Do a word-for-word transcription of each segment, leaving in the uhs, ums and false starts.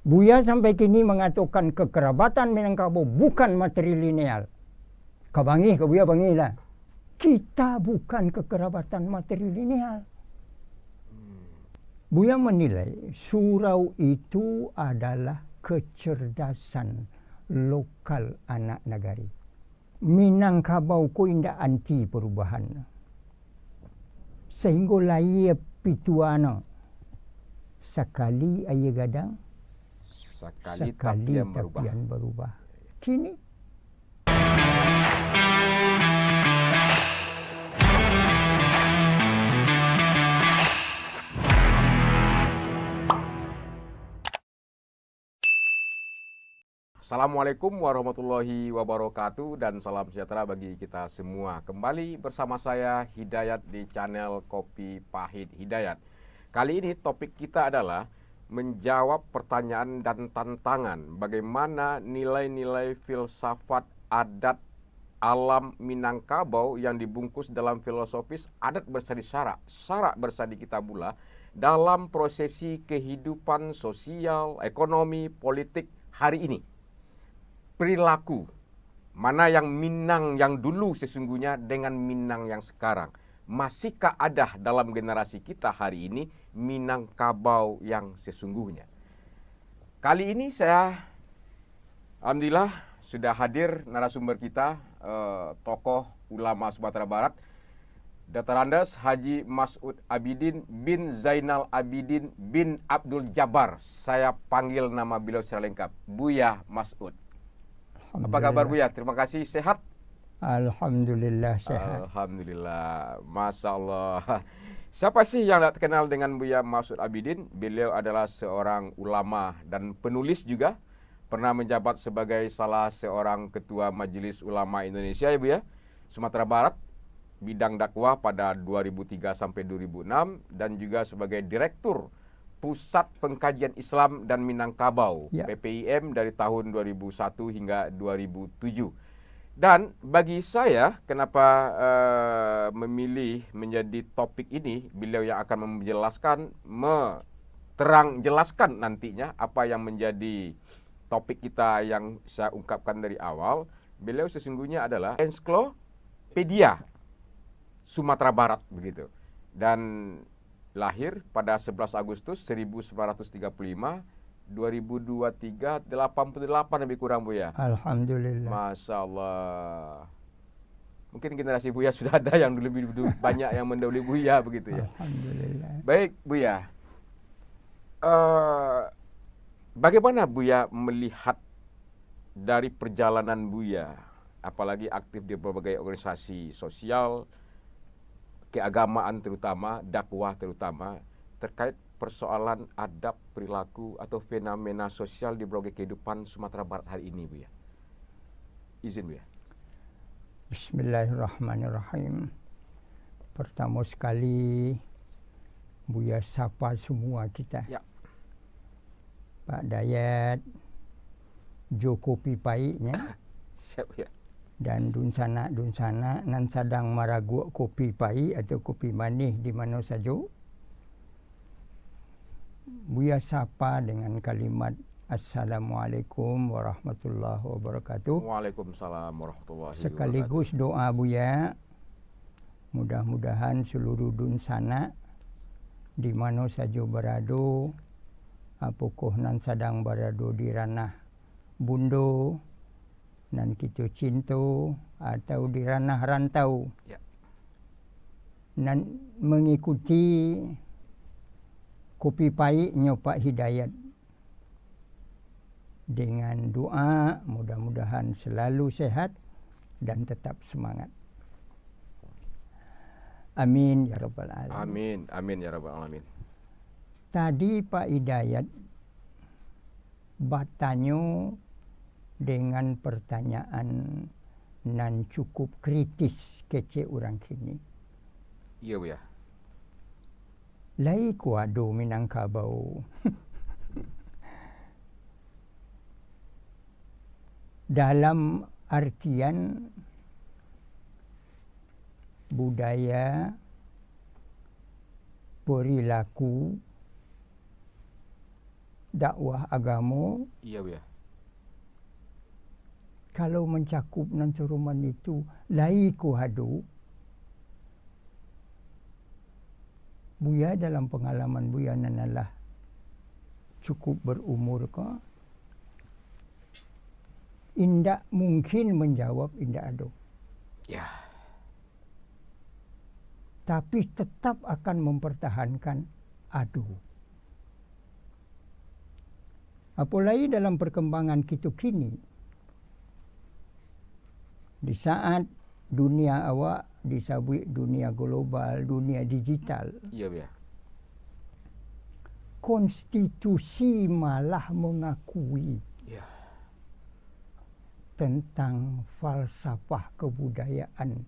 Buya sampai kini mangatokan kakarabatan Minangkabau bukan matrilineal. Ka bangih ka Buya, bangih lah. Kita bukan kakarabatan matrilineal. Buya manilai surau itu adalah kecerdasan lokal anak nagari. Minangkabau ko indak anti parubahan. Sahinggo layie pituanyo, sakali aia gadang, sakali sakali tapian barubah. Tapian barubah. Kini. Assalamualaikum warahmatullahi wabarakatuh, dan salam sejahtera bagi kita semua. Kembali bersama saya, Hidayat, di channel Kopi Pahit Hidayat. Kali ini topik kita adalah menjawab pertanyaan dan tantangan bagaimana nilai-nilai filsafat adat alam Minangkabau yang dibungkus dalam filosofis adat bersadi syarak, syarak bersadi kitabullah dalam prosesi kehidupan sosial, ekonomi, politik hari ini. Perilaku, mana yang Minang yang dulu sesungguhnya dengan Minang yang sekarang? Masihkah ada dalam generasi kita hari ini Minangkabau yang sesungguhnya? Kali ini saya, alhamdulillah, sudah hadir narasumber kita, eh, tokoh ulama Sumatera Barat, Doktor Andes Haji Mas'ud Abidin bin Zainal Abidin bin Abdul Jabbar. Saya panggil nama beliau secara lengkap, Buya Mas'ud. Apa kabar, Alhamdulillah. Buya? Terima kasih, sehat? Alhamdulillah, sehat. Alhamdulillah. Masya Allah. Siapa sih yang tak terkenal dengan Buya Mas'ud Abidin? Beliau adalah seorang ulama dan penulis juga. Pernah menjabat sebagai salah seorang ketua Majelis Ulama Indonesia, ya, Buya, Sumatera Barat, bidang dakwah pada dua ribu tiga sampai dua ribu enam, dan juga sebagai direktur Pusat Pengkajian Islam dan Minangkabau, Ya. P P I M, dari tahun dua ribu satu hingga dua ribu tujuh. Dan bagi saya, kenapa, eh, memilih menjadi topik ini, beliau yang akan menjelaskan, me-, terang jelaskan nantinya apa yang menjadi topik kita yang saya ungkapkan dari awal. Beliau sesungguhnya adalah ensiklopedia Sumatera Barat, begitu. Dan lahir pada sebelas Agustus seribu sembilan ratus tiga puluh lima, dua ribu dua tiga, delapan puluh delapan lebih kurang, Buya. Alhamdulillah. Masya Allah. Mungkin generasi Buya sudah ada yang lebih, lebih banyak yang mendahului Buya, begitu, ya. Alhamdulillah. Baik, Buya. Eh, bagaimana Buya melihat dari perjalanan Buya, apalagi aktif di berbagai organisasi sosial, keagamaan terutama, dakwah terutama, terkait persoalan adab, perilaku, atau fenomena sosial di berbagai kehidupan Sumatera Barat hari ini, Buya? Izin, Buya. Bismillahirrahmanirrahim. Pertama sekali, Buya sapa semua kita. Ya. Pak Dayat, jo kopi paiknya. Siap, ya. Dan dunsanak-dunsanak nan sadang maraguak kopi paik atau kopi manih di mano sajo. Buya sapa dengan kalimat, "Assalamualaikum warahmatullahi wabarakatuh." Waalaikumsalam warahmatullahi wabarakatuh. Sekaligus doa Buya, mudah-mudahan seluruh dunsanak, di mano sajo barado, apokoh nan sadang barado di ranah bundo, nan kito cinto, atau di ranah rantau, Ya. nan mangikuti kopi paiknyo Pak Hidayat. Dengan doa, mudah-mudahan selalu sehat dan tetap semangat. Amin, ya rabbal alamin. Amin, amin, ya rabbal alamin. Tadi Pak Hidayat batanyo dengan pertanyaan nan cukup kritis, kecek urang kini. Iya, Buya. Lai ko ado Minangkabau? Dalam artian budaya, perilaku, dakwah agamo. Iya, Buya. Kalau mancakup nan saruman itu, lai ko ado. Buya dalam pangalaman Buya nan alah cukup berumur ko, indak mungkin manjawab indak ado. Ya. Tapi tetap akan mempertahankan ado. Apolai dalam perkembangan kito kini, di saat dunia awak disabuik dunia global, dunia digital, Iya, Buya. Konstitusi malah mengakui Iya. tentang falsafah kebudayaan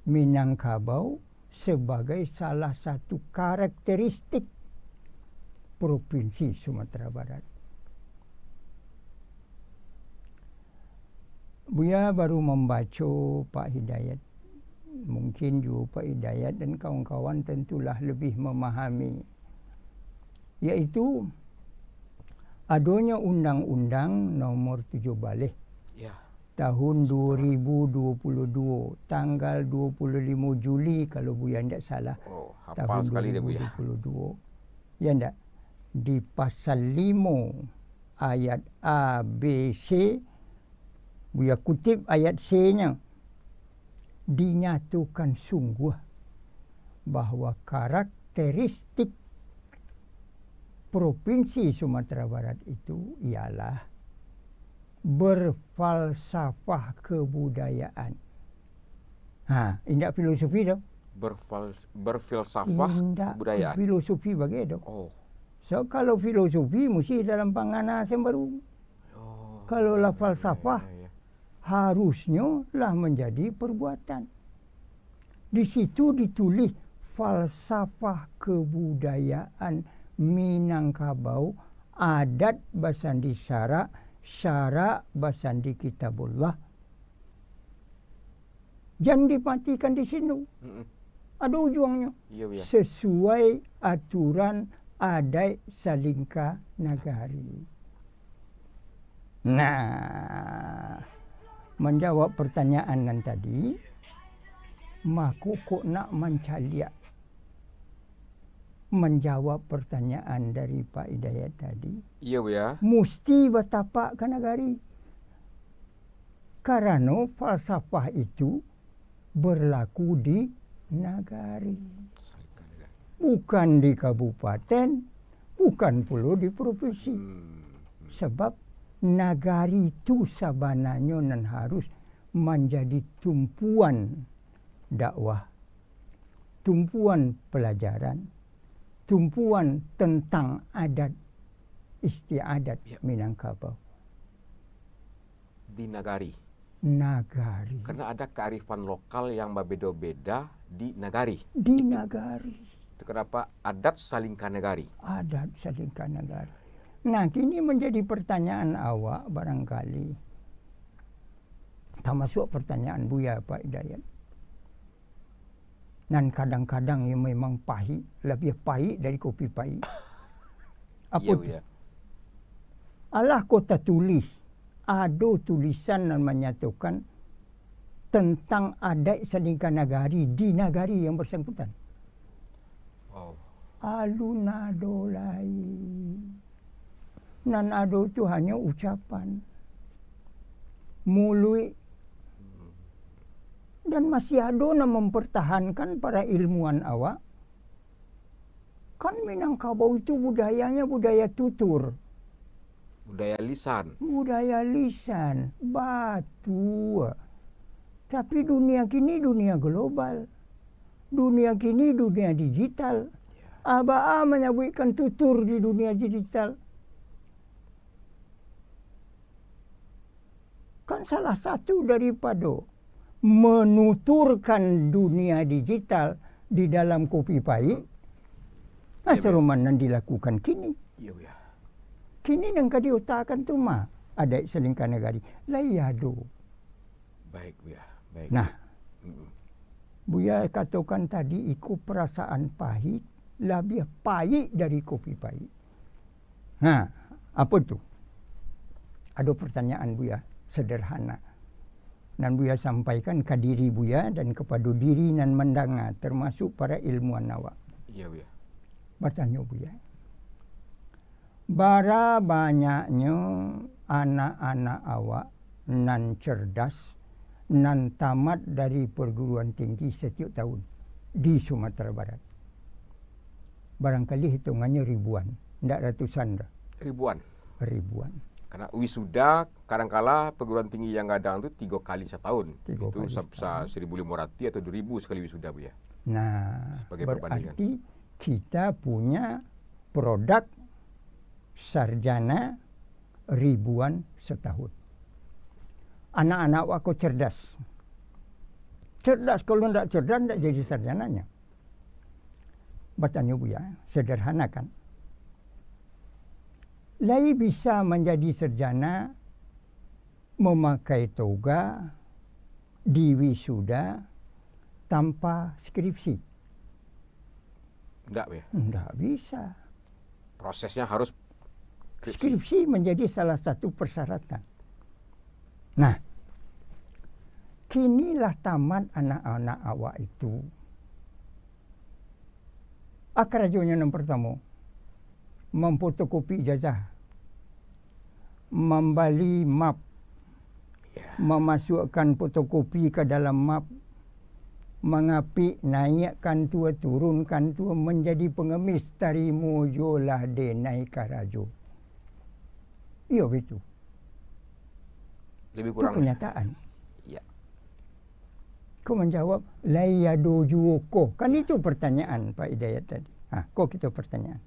Minangkabau sebagai salah satu karakteristik Provinsi Sumatera Barat. Buya baru mambaco, Pak Hidayat. Mungkin juo Pak Hidayat dan kawan-kawan tentulah lebih memahami, yaitu adonyo Undang-Undang Nomor Tujuh Baleh Ya. tahun dua ribu dua puluh dua, tanggal dua puluh lima Juli, kalau Buya indak salah, Oh, hafal tahun sekali deh, Buya. dua ribu dua puluh dua. Ya ndak? Di pasal limo ayat A, B, C, Buya kutip ayat C-nyo, dinyatokan sungguh bahwa karakteristik Provinsi Sumatera Barat itu ialah berfalsafah kebudayaan. Ha, indak filosofi doh. Berfal-, berfilsafah Indak kebudayaan. filosofi bagai doh. Oh. So, kalau filosofi, musti dalam pangana Sembaru. Oh, Kalau lah iya, falsafah, iya, iya. harusnyo lah manjadi perbuatan. Di situ ditulih falsafah kebudayaan Minangkabau, adat basandi syarak, syarak basandi Kitabullah. Jan dimatikan di situ. Mm-mm. Ado ujuangnyo. Iya, Buya. Sesuai aturan adaik salingka nagari. Nah, manjawab pertanyaan nan tadi, mako kok nak mancaliak manjawab pertanyaan dari Pak Hidayat tadi, Iya, Buya. musti batapak ka nagari. Karano falsafah itu berlaku di nagari. Bukan di kabupaten, bukan pulo di provinsi. Hmm. Sebab nagari tu sabananyo nan harus manjadi tumpuan dakwah, tumpuan pelajaran, tumpuan tentang adat istiadat Ya. Minangkabau. Di nagari. Nagari. Karena ada kearifan lokal yang berbeda-beda di nagari. Di Itu, nagari. itu kenapa adat salingka nagari. Adat salingka nagari. Nah, kini menjadi pertanyaan awak barangkali. Termasuk pertanyaan Buya, Pak Hidayat. Nan kadang-kadang iyo memang pahik, labiah pahik dari kopi pahik. Apo Iya, tu? Buya. Alah ko tatulih, ado tulisan nan manyatokan tentang adaik salingka nagari di nagari yang bersangkutan. Oh. Alun ado lai. Nan ado tu hanyo ucapan, muluik, dan masih ado nan mempertahankan para ilmuwan awak. Kan Minangkabau itu budayanya budaya tutur. Budaya lisan. Budaya lisan, batua. Tapi dunia kini dunia global. Dunia kini dunia digital. Ya. Abaa manyabuikkan tutur di dunia digital. Kan salah satu daripado menuturkan dunia digital di dalam kopi pahik, nah, Iya, Buya. saruman nan dilakukan kini. Iya, Buya. Kini nan ka diusahakan tu mah, adaik salingka nagari. Lai ado. Baik, Buya. Baik. Nah, Mm-mm. Buya katokan tadi, iko perasaan pahik labiah paik dari kopi paik. Nah, apo tu? Ado pertanyaan Buya, sederhana. Nan Buya sampaikan ka diri Buya dan kapado diri nan mandanga, termasuk para ilmuwan awak. Iyo, Buya. Batanyo Buya, bara banyaknyo anak-anak awak nan cerdas, nan tamat dari perguruan tinggi satiok tahun di Sumatera Barat? Barangkali hitungannyo ribuan, ndak ratusan doh. Ribuan. Ribuan. Karena wisuda, kadangkala perguruan tinggi yang gadang tu tigo kali satahun. Tigo Itu kali sa-, sa-, setahun. Seribu lima ratus atau dua ribu sekali wisuda, Buya. Nah, sebagai perbandingan. Berarti kita punya produk sarjana ribuan setahun. Anak-anak wak ko cerdas. Cerdas, kalau ndak cerdas, ndak jadi sarjananyo. Batanyo Buya, sederhana kan? Lai bisa manjadi sarjana mamakai toga di wisuda tanpa skripsi? Ndak, Buya. Ndak bisa. Prosesnya harus skripsi. Skripsi menjadi salah satu persyaratan. Nah, kini lah tamat anak-anak awak itu. A karajonyo nan partamo, mamfotokopi ijazah, mambali map, mamasuakkan fotokopi ka dalam map, mangapik, naiakkan tu, turunkan tu, manjadi pangamis, tarimo juolah denai karajo. Iyo, baitu. Lebih kurang. Itu kenyataan. Ya. Ko manjawab, lai ado juo ko? Kan itu pertanyaan Pak Hidayat tadi. Ha, ko kito pertanyaan.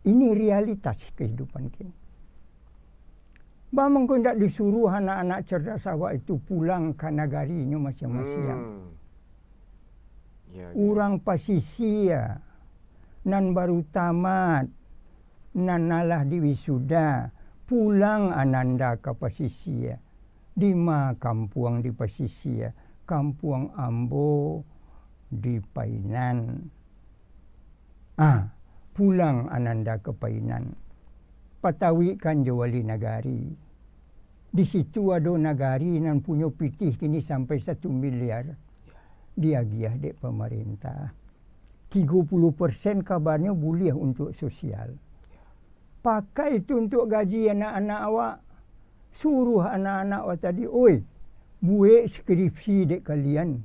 Ini realitas kehidupan kini. Ba mangko indak disuruah anak-anak cerdas awak itu pulang ka nagarinyo masiang-masiang? Hmm. Ya, ya. Urang pasisia nan baru tamat, nan alah diwisuda, pulang ananda ka pasisia. Dima kampuang di pasisia? Kampuang ambo di Painan. Ah, pulang ananda ka Painan. Patauikkan jo wali nagari. Di situ ado nagari nan punyo pitih kini sampai satu miliar diagiah dek pamarintah. Tigo puluah persen kabanyo buliah untuak sosial. Pakai tu untuak gaji anak-anak awak. Suruah anak-anak awak tadi, "Oi, buek skripsi dek kalian.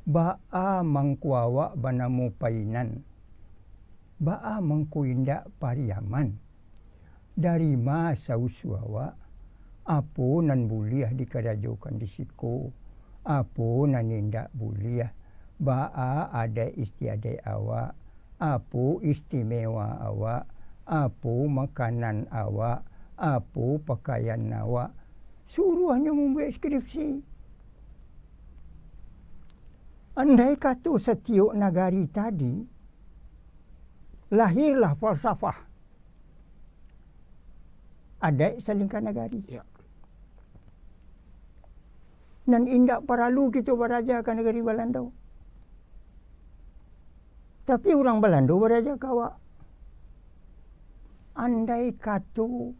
Baa mangko awak banamo Painan? Baa mangko indak Pariaman? Dari ma asal usul awak? Apo nan buliah dikarajokan di siko? Apo nan indak buliah? Baa adaik istiadaik awak? Apo istimewa awak? Apo makanan awak? Apo pakaian awak?" Suruahnyo mambuek skripsi. Andai kato satiok nagari tadi, lahirlah falsafah adaik salingka nagari. Ya. Nan indak paralu kito baraja ka nagari Balando. Tapi urang Balando baraja ka awak. Andai kato,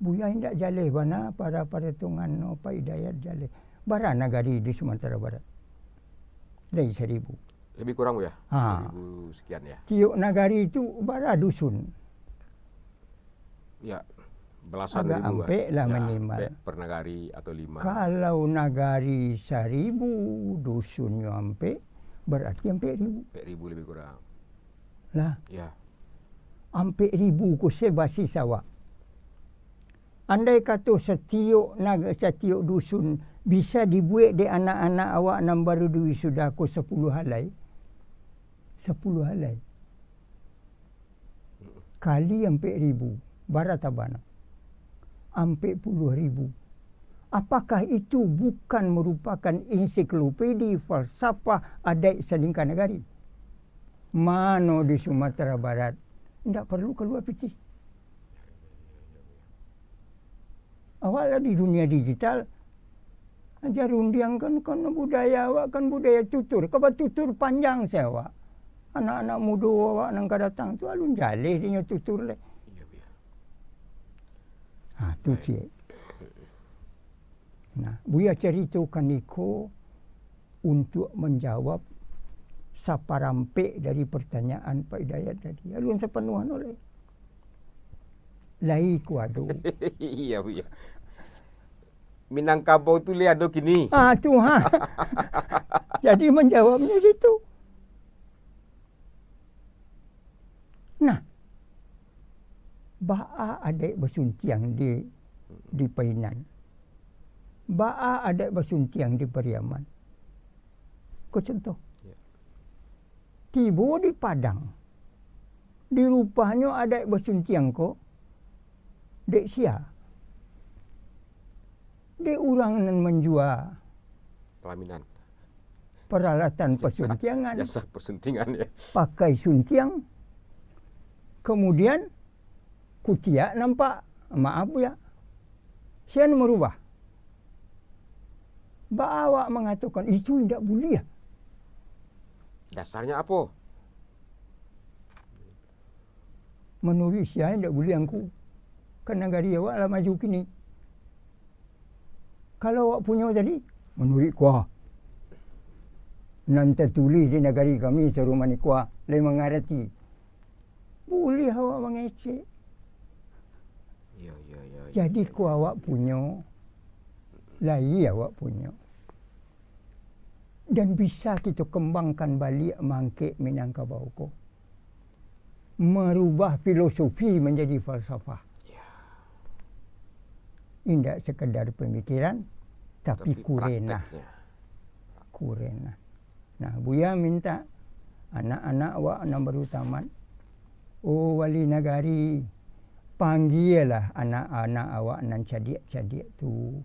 Buya indak jaleh bana, para-para tungan no, Pak Hidayat jaleh. Bara nagari di Sumatera Barat? Dari saribu. Lebih kurang, Buya? Ha. Saribu sekian, ya. Tiok nagari tu bara dusun? Ya, balasan ribu lah. Agak ampek lah minimal. Ya, ampek per nagari atau lima. Kalau nagari saribu, dusunnyo ampek, berarti ampek ribu. Ampek ribu lebih kurang. Lah. Ya. Ampek ribu ko se basis awak. Andai kato satiok nag-, satiok dusun bisa dibuek dek anak-anak awak nan baru diwisuda ko sapuluah alai. Sapuluah alai. Kali ampek ribu, bara tabana? Ampek puluah ribu. Apakah itu bukan merupakan ensiklopedi falsafah adaik salingka nagari? Mano di Sumatera Barat, indak paralu kalua pitih. Awak lah di dunia digital, aja rundiangkan, kan budaya awak kan budaya tutur, ka batutur panjang se awak. Anak-anak mudo awak nan ka datang tu alun jaleh dinyo tutur lai. Iyo, Buya. Ha, tu ciek. Nah, Buya caritokan iko untuak manjawab saparampek dari partanyaan Pak Hidayat tadi. Alun sapanuah no lai. Lai ko ado. Iyo, Buya. Minangkabau tu lai ado kini. Ah, tu, ha. Jadi manjawabnyo situ. Nah, baa adaik basuntiang di, di Painan? Baa adaik basuntiang di Pariaman? Ko contoh. Ya. Tibo di Padang, di rupahnyo adaik basuntiang ko dek sia? Dek urang nan manjua Pelaminan. Peralatan Jasa, pasuntiangan. Jasa persuntingan, ya. Pakai suntiang. Kemudian, kutiak nampak. Maaf, ya. Sia nan marubah. Baa awak mangatokan, itu indak buliah. Dasarnya apo? Manuruik sia indak buliah ngku. Kan nagari awak lah maju kini. Kalau awak punyo tadi, manuruik kua. Nan tatulih di nagari kami saruman kua, lai mangarati. Buliah awak mangecek. Iyo, iyo, iyo, iyo, Jadi iyo, kua iyo. Awak punyo, lai awak punyo. Dan bisa kito kembangkan baliak mangkek Minangkabau ko. Marubah filosofi manjadi falsafah. Ya. Indak sekadar pamikiran, tapi Tapi kurenah. prakteknya. Kurenah. Nah, Buya mintak anak-anak awak nan baru tamat, oh wali nagari, panggialah anak-anak awak nan cadiak-cadiak tu,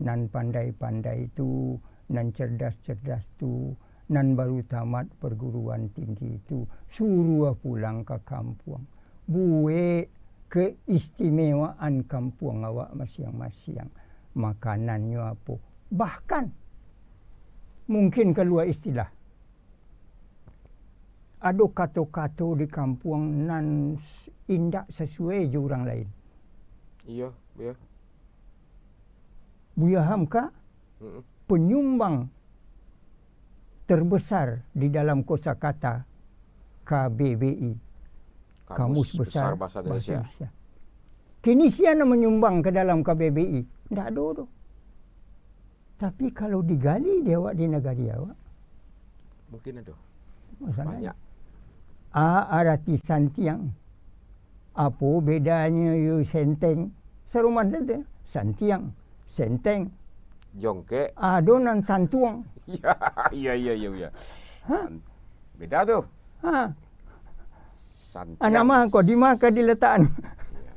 nan pandai-pandai tu, nan cerdas-cerdas tu, nan baru tamat perguruan tinggi tu, suruah pulang ka kampuang. Buek keistimewaan kampuang awak masiang-masiang. Makanannyo apo? Bahkan, mungkin kalua istilah, ado kato-kato di kampuang nan s-, indak sasuai jo urang lain. Iyo, iyo. Buya Hamka, Mm-mm. penyumbang terbesar di dalam kosakata K B B I. Kamus Kamus Besar Besar Bahasa Bahasa Indonesia. Indonesia. Kini sia nan manyumbang ka dalam K B B I? Ndak ado doh. Tapi kalau digali di awak, di nagari awak, Mungkin ado. masalah. Banyak. A arati santiang. Apo bedanyo yo senteng? Saruman senteng. Santiang, senteng. Jongkek. Ado nan santuang. Iya, iya, iya, iya, iya. Hah? San-, beda tu. Ha. Santiang. Anak mah ko, di ma ka dilatakan? Ya,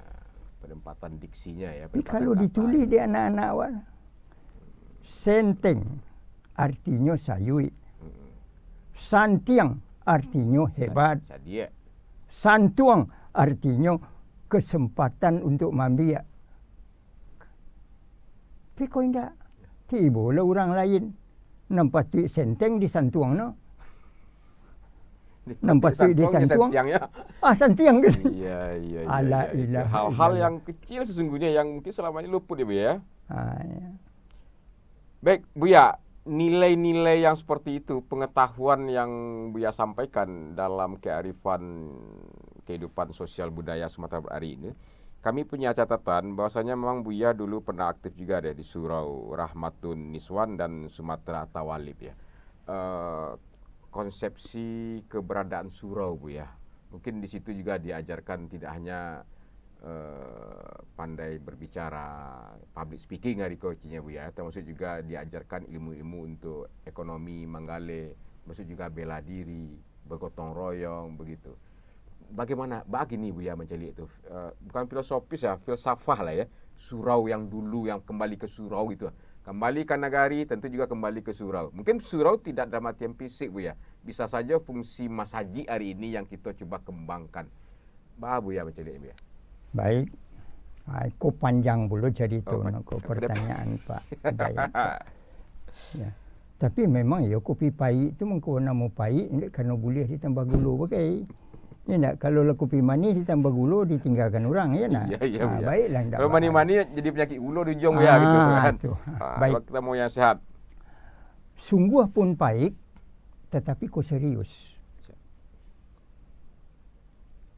penempatan diksinya ya, Tapi penempatan kalau kata. Ditulis di anak-anak awak, senteng artinyo sayuik. Mm-mm. Santiang artinyo hebat. Cadiak. Santuang artinyo kesempatan untuk maambiak. Tapi kok indak? Tibolah urang lain. Nan patuik senteng disantuang no. Nan patuik disantuang. Santiang, ya. Ah, santiang gitu. Iya, iya, iya, Ala iya, itu ilaha hal-hal illallah. Yang kecil sesungguhnya yang mungkin selama ini luput ya, Bu, ya. Ah, ya. Baik, Buya, nilai-nilai yang seperti itu, pengetahuan yang Buya sampaikan dalam kearifan kehidupan sosial budaya Sumatera Barat hari ini, kami punya catatan bahwasanya memang Buya dulu pernah aktif juga deh di Surau Rahmatun Niswan dan Sumatera Tawalib ya. Eh, konsepsi keberadaan surau, Buya. Mungkin di situ juga diajarkan tidak hanya eh, pandai berbicara, public speaking ari ko cik nyo, Buya, termasuk juga diajarkan ilmu-ilmu untuk ekonomi, manggaleh, termasuk juga bela diri, bergotong royong, begitu. Bagaimana, bagini Buya mancaliak tu, eh, bukan filosofis ya, filsafah lah ya, surau yang dulu, yang kembali ke surau gitu. Kembali ke nagari, tentu juga kembali ke surau. Mungkin surau tidak dalam artian fisik, Buya. Bisa saja fungsi masajik hari ini yang kita cuba kembangkan. Baa Buya mancaliak, Buya? Baik. Ah, iko panjang pulo carito Oh, pan-, no, ko apa dia? Pertanyaan Pak Hidayat, Pak. Ya. Tapi memang iyo, kopi paik tu mangko namo paik, indak karano buliah ditambah gulo bagai. Iyo ndak, kalau lah kopi manih ditambah gulo, ditinggakan urang, iyo ndak? Iyo, iyo, iyo. Baiklah, indak. Kalau manih-manih jadi panyakik gulo di ujuang, Buya, gitu kan. Ah, tu. Ah, baik. Kita mau yang sehat. Sungguah pun paik, tatapi ko serius.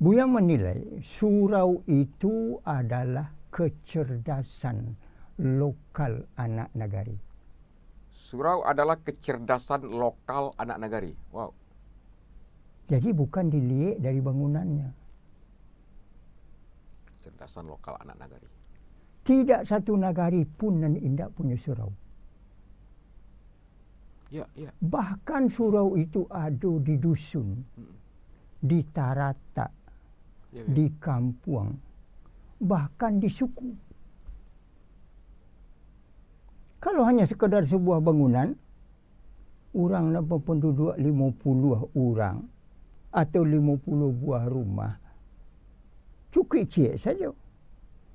Buya menilai, surau itu adalah kecerdasan lokal anak nagari. Surau adalah kecerdasan lokal anak nagari. Wow. Jadi, bukan diliek dari bangunannya. Kecerdasan lokal anak nagari. Tidak satu nagari pun nan indak punyo surau. Ya, ya. Bahkan surau itu ado di dusun, di taratak, ya, ya, di kampuang, bahkan di suku. Kalau hanya sekadar sebuah bangunan, urang nan bapanduduak limo puluah urang atau limo puluah buah rumah, cukuik ciek sajo.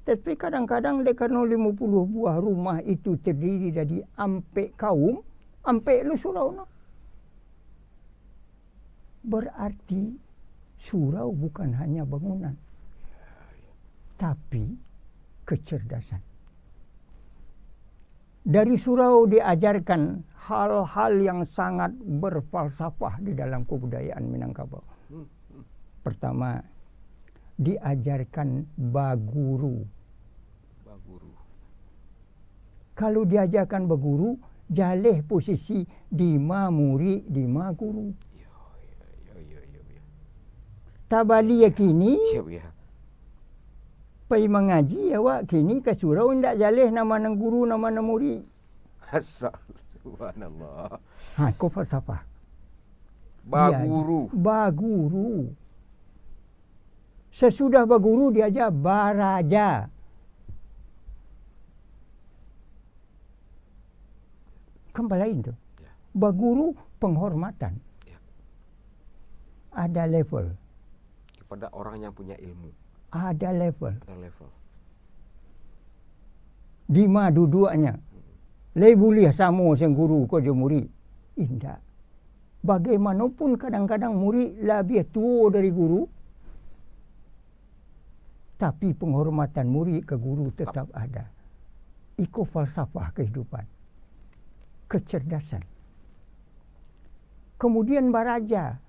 Tapi kadang-kadang, dek karano limo puluah buah rumah itu terdiri dari ampek kaum, ampek lo surau no. Berarti surau bukan hanya bangunan, tapi kecerdasan. Dari surau diajarkan hal-hal yang sangat berfalsafah di dalam kebudayaan Minangkabau. Hmm, hmm. Pertama, diajarkan baguru. Baguru. Kalau diajarkan baguru, jaleh posisi dima murik, dima guru. Yo, yo, yo, yo, yo, yo. Tabaliak kini, Siap, ya. Pai mangaji awak kini ka surau, indak jaleh nama nan guru, nama nan murik. Asa-, subhanallah. Ha, ko falsafah. Baguru. Dia baguru. Sasudah baguru diaja baraja. Kan balain tu. Ya. Baguru penghormatan. Ya. Ada level. Kepada orang yang punya ilmu. Ada level. Ada level. Dima duduaknya. Hmm. Lai buliah samo sen guru ko jo murid. Indak. Bagaimanopun kadang-kadang murid labiah tuo dari guru, tapi penghormatan murid ka guru tetap ada. Iko falsafah kehidupan. Kecerdasan. Kemudian baraja.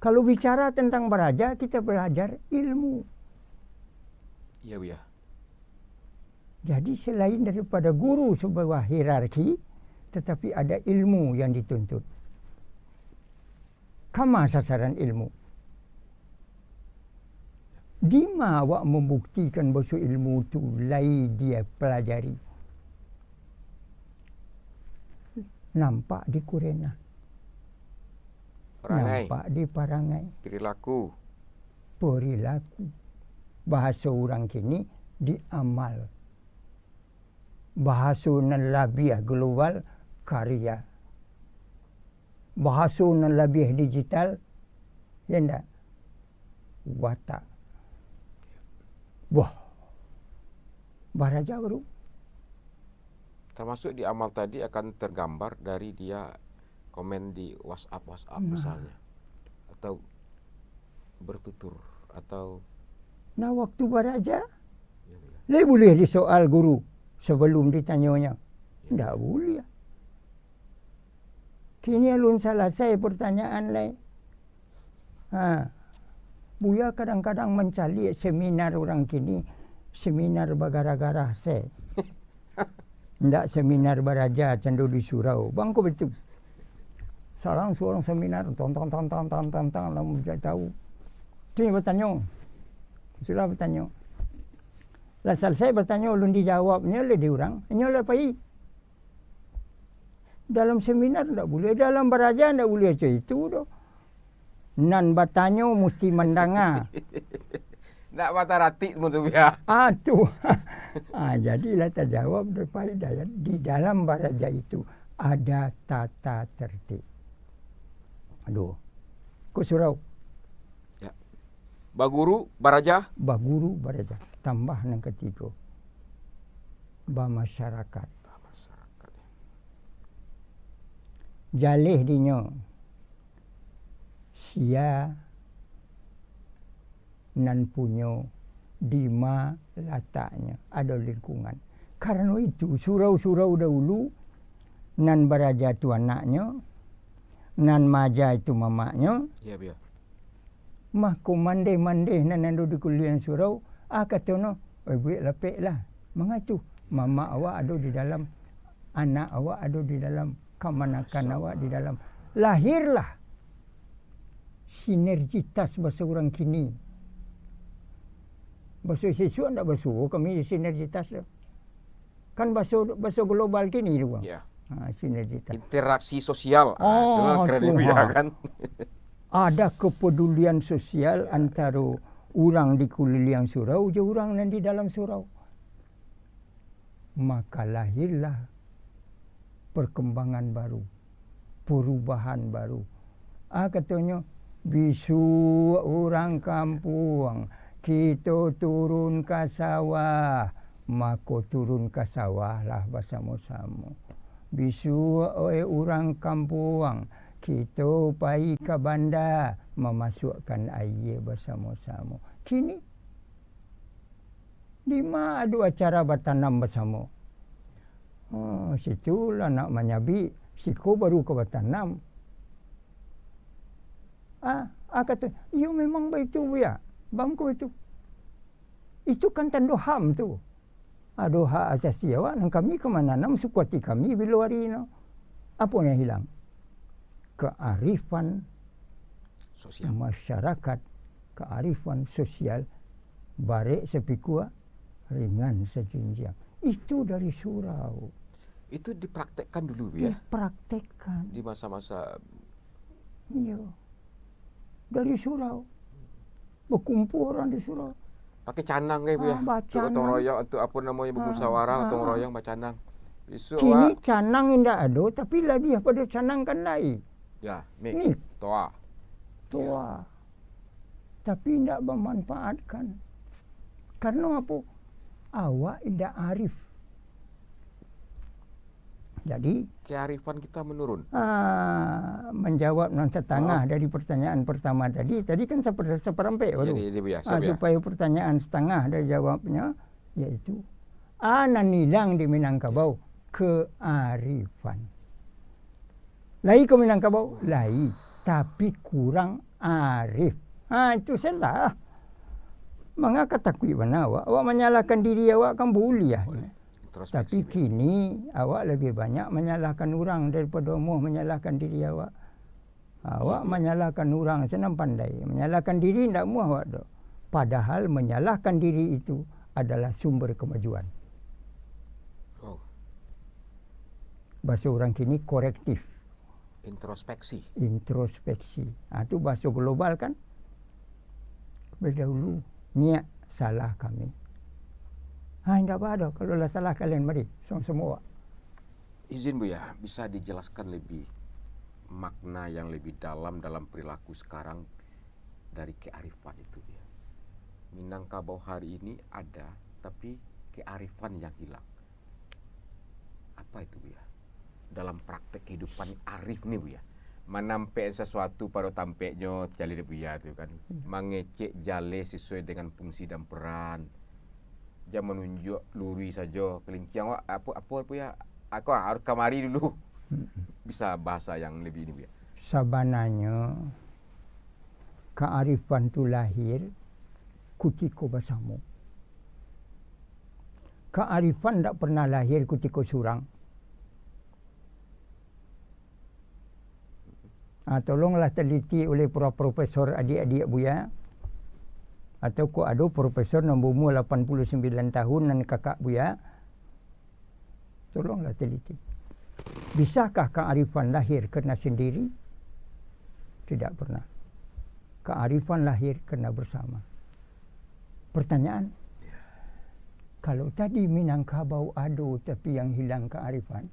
Kalau bicara tentang baraja, kita belajar ilmu. Iya, Buya. Jadi, selain daripada guru sebuah hierarki, tetapi ada ilmu yang dituntut. Kama sasaran ilmu? Dima awak membuktikan bahwa ilmu tu lai dia pelajari? Nampak di kurenah. Parangai. Nampak di parangai. Perilaku. Perilaku. Bahaso urang kini, di amal. Bahaso nan labiah global, karya. Bahaso nan labiah digital, ya ndak? Watak. Wah. Baraja baru. Termasuk di amal tadi akan tergambar dari dia komen di WhatsApp, WhatsApp Nah. misalnya. Atau bertutur, atau Nah, waktu baraja, Ya, ya. lai buliah disoal guru sebelum ditanyonyo? Ya. Ndak buliah. Kini alun salasai pertanyaan lai. Ha. Buya kadang-kadang mancaliak seminar urang kini, seminar bagara-gara se. Ndak seminar baraja cando di surau. Bangko betul. Salang surang seminar, tong, tong, tong, tong, tong, tong, tong, lah mudah tahu. Tu yang batanyo. Sudah batanyo. Lah salasai batanyo, alun dijawabnyo lai di urang, inyo lah pai. Dalam seminar ndak buliah, dalam baraja ndak buliah cak itu doh. Nan batanyo musti mandanga. Ndak bataratik mun tu, ya. Ah, tu. Ah, jadilah tajawab daripada di dalam baraja itu ada tata tertib. Aduh. Ko surau. Ya. Baguru, baraja. Baguru, baraja. Tambah nan katigo. Bamasyarakat. Bamasyarakat. Jaleh dinyo, sia nan punyo, dima lataknyo, ado lingkungan. Karano itu, surau-surau dahulu, nan baraja tu anaknyo, nan maaja itu mamaknyo, Iya, Buya. Mako, mandeh-mandeh nan ado di kuliah surau, ah, katonyo, "Oi, buek lapek lah." Mangatu, mamak awak ado di dalam, anak awak ado di dalam, kamanakan Masya awak di Allah. Dalam. Lahirlah sinergitas baso urang kini. Baso sisuak ndak basuo kami sinergitas tu. Kan baso, baso global kini tu, Bang. Ya. Ha, sinergitas. Interaksi sosial. Ah, itu Oh, kan keren tu, juga ha. kan. Ada kepedulian sosial antaro urang di kuliliang surau jo urang nan di dalam surau. Maka lahirlah perkembangan baru, perubahan baru. Ah, katonyo, "Bisuak urang kampuang, kito turun ka sawah." Mako turun ka sawah lah basamo-samo. "Bisuak, oi urang kampuang, kito pai ka banda mamasuakkan aia basamo-samo." Kini, dima ado acara batanam basamo? Oh, situ lah nak manyabik, siko baru ka batanam. Ah, ah, kato, "Iyo, memang baitu, Buya. Bangko itu. Itu kan tando HAM tu. Ado hak asasi awak, nan kami ka mananam sukuati kami bilo ari no." Apo nan hilang? Kearifan Sosial. masyarakat, kearifan sosial, barek sapikua, ringan sajinjiang. Itu dari surau. Itu dipraktekkan dulu, Buya? Dipraktekkan. Di masa-masa Iyo. Dari surau. Bakumpul urang di surau. Pakai canang, kan, Buya? Ah, Untuk gotong bacanang. royong, untuk, apo namonyo, Ah, bermusyawarah, ah, gotong ah. royong, bacanang. Bisuak, Kini Wak. canang indak ado, tapi labiah pado canang kan lai. Ya, mik. Mik. Toa. Toa. Tapi indak bamanfaatkan. Karano apo? Awak indak arif. Jadi, Kearifan kita menurun. ah, manjawab nan satangah Ah. dari pertanyaan pertama tadi, tadi kan saper-, saparampek Iya, baru. iya, iya, Buya, Ah, siap, Buya. supaya pertanyaan satangah dari jawabnya, yaitu, ah, nan hilang di Minangkabau, kearifan. Lai ka Minangkabau? Lai, tapi kurang arif. Ha, itu salah. Manga ka takuik bana awak? Awak manyalahkan diri awak kan buliah. Boleh. Introspeksi, Tapi ya. kini, awak labiah banyak manyalahkan urang daripado amuah manyalahkan diri awak. Awak Iya, iya. manyalahkan urang sanang pandai, manyalahkan diri ndak amuah awak doh. Padahal manyalahkan diri itu adalah sumber kemajuan. Oh. Bahaso urang kini korektif. Introspeksi. Introspeksi. Ah, tu bahaso global kan. Berdahulu, niat salah kami. Ha, indak apa doh, kalau lah salah kalian, mari, sama-sama awak. Izin, Buya, bisa dijelaskan lebih makna yang lebih dalam dalam perilaku sekarang dari kearifan itu, Buya. Minangkabau hari ini ada, tapi kearifan yang hilang. Apa itu, Buya? Dalam praktek kehidupan arif ni, Buya. Manampek sesuatu pado tampeknyo, caliak Buya tu kan. Hmm. Mangecek jaleh sesuai dengan fungsi dan peran. Jan manunjuak luruih sajo, kalinciang awak, apo, apo, Buya? Ako harus kamari dulu. Hmm. Bisa bahasa yang lebih ini, Buya. Sabananyo, kaarifan tu lahir kutiko basamo. Kaarifan ndak pernah lahir kutiko surang. Ah, tolonglah teliti oleh pro-, profesor adiak-adiak Buya, atau kok ado profesor nan baumua lapan puluh sambilan tahun nan kakak Buya, tolonglah teliti. Bisakah kaarifan lahir karena sendiri? Tidak pernah. Kaarifan lahir karena bersama. Pertanyaan, kalau tadi Minangkabau ado, tapi yang hilang kaarifan,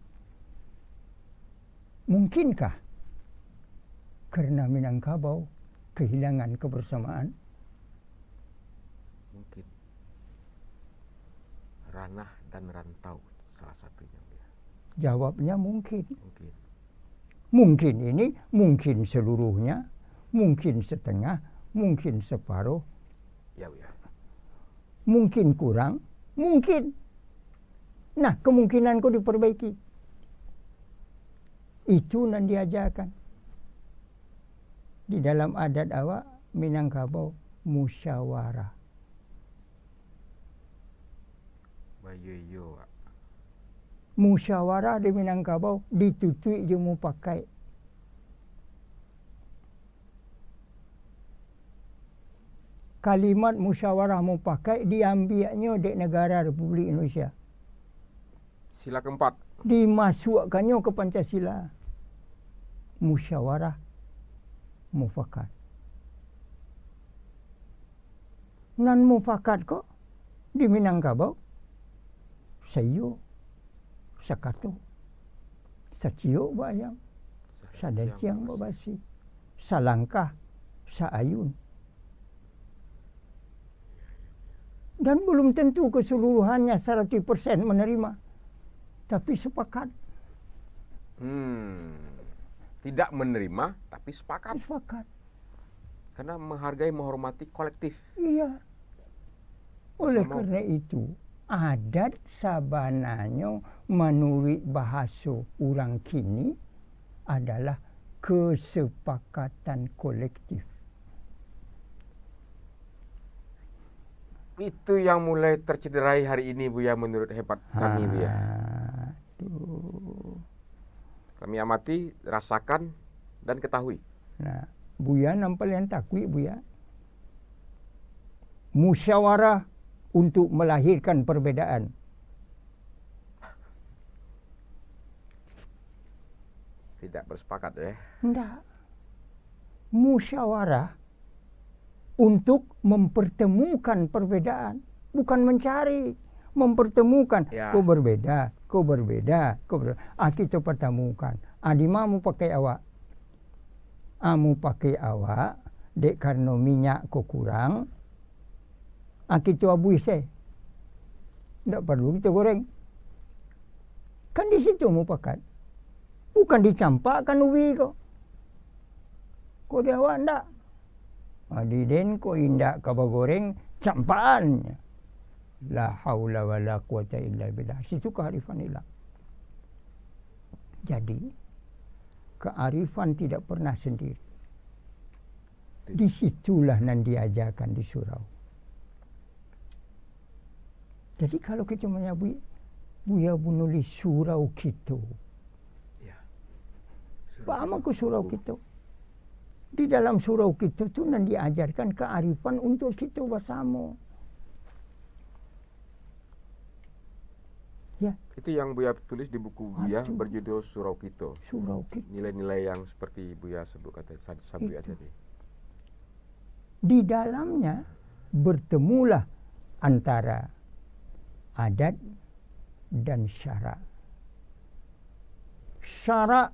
mungkinkah karena Minangkabau kehilangan kebersamaan? Mungkin. Ranah dan rantau salah satunya, Buya. Jawabnya mungkin. Mungkin. Mungkin ini, mungkin seluruhnya, mungkin setengah, mungkin separuh, ya, ya, mungkin kurang, mungkin. Nah, kemungkinan ko diperbaiki. Itu nan diajakan. Di dalam adat awak Minangkabau, musyawarah. Bayo iyo, Wak. Musyawarah di Minangkabau ditutuik jo mupakaik. Kalimat musyawarah mupakaik diambiaknyo dek negara Republik Indonesia. Sila keempat. Dimasuakkannyo ke Pancasila. Musyawarah mufakat. Nan mufakat ko di Minangkabau, saiyo, sakato, saciok bak ayam, sadaciang bak basi, salangkah, saayun. Dan belum tentu keseluruhannya seratus persen menerima, tapi sepakat. Hmm. Tidak menerima, tapi sepakat. Sepakat. Karena menghargai, menghormati kolektif. Iya. Oleh karena itu, adat sabananyo manuruik bahaso urang kini adalah kesepakatan kolektif. Itu yang mulai tercederai hari ini, Buya, menurut hemat kami, Buya. Aduh. Kami amati, rasakan, dan ketahui. Nah, Buya nan paliang takuik, Buya. Musyawarah untuk melahirkan perbedaan. Tidak bersepakat, ya? Ndak. Musyawarah untuk mempertemukan perbedaan, bukan mencari, mempertemukan. Ya. Ko berbeda, ko berbeda, ko ber-, ah, kito pertemukan. Ah, di ma mupakaik awak? Ah, mupakaik awak, dek karano minyak ko kurang, ah, kito abuih se. Ndak paralu kito goreng. Kan di situ mupakat. Bukan dicampakkan ubi ko. Ko di awak ndak. Adi den ko indak ka bagoreng, campakan. La haula wala quwata illa billah. Situ kearifan hilang. Jadi, kearifan tidak pernah sendiri. Di situlah nan diajakan di surau. Jadi, kalau kito manyabuik, Buya manulih surau kito. Ya. Paham aku surau kito? Di dalam surau kito tu nan diajarkan kearifan untuk kito basamo. Ya. Itu yang Buya tulis di buku Buya, aduh, berjudul Surau Kito. Surau Kito. Nilai-nilai yang seperti Buya sebut kata, sa-, sabuik tadi. Di dalamnya bertemulah antara adat dan syarak. Syarak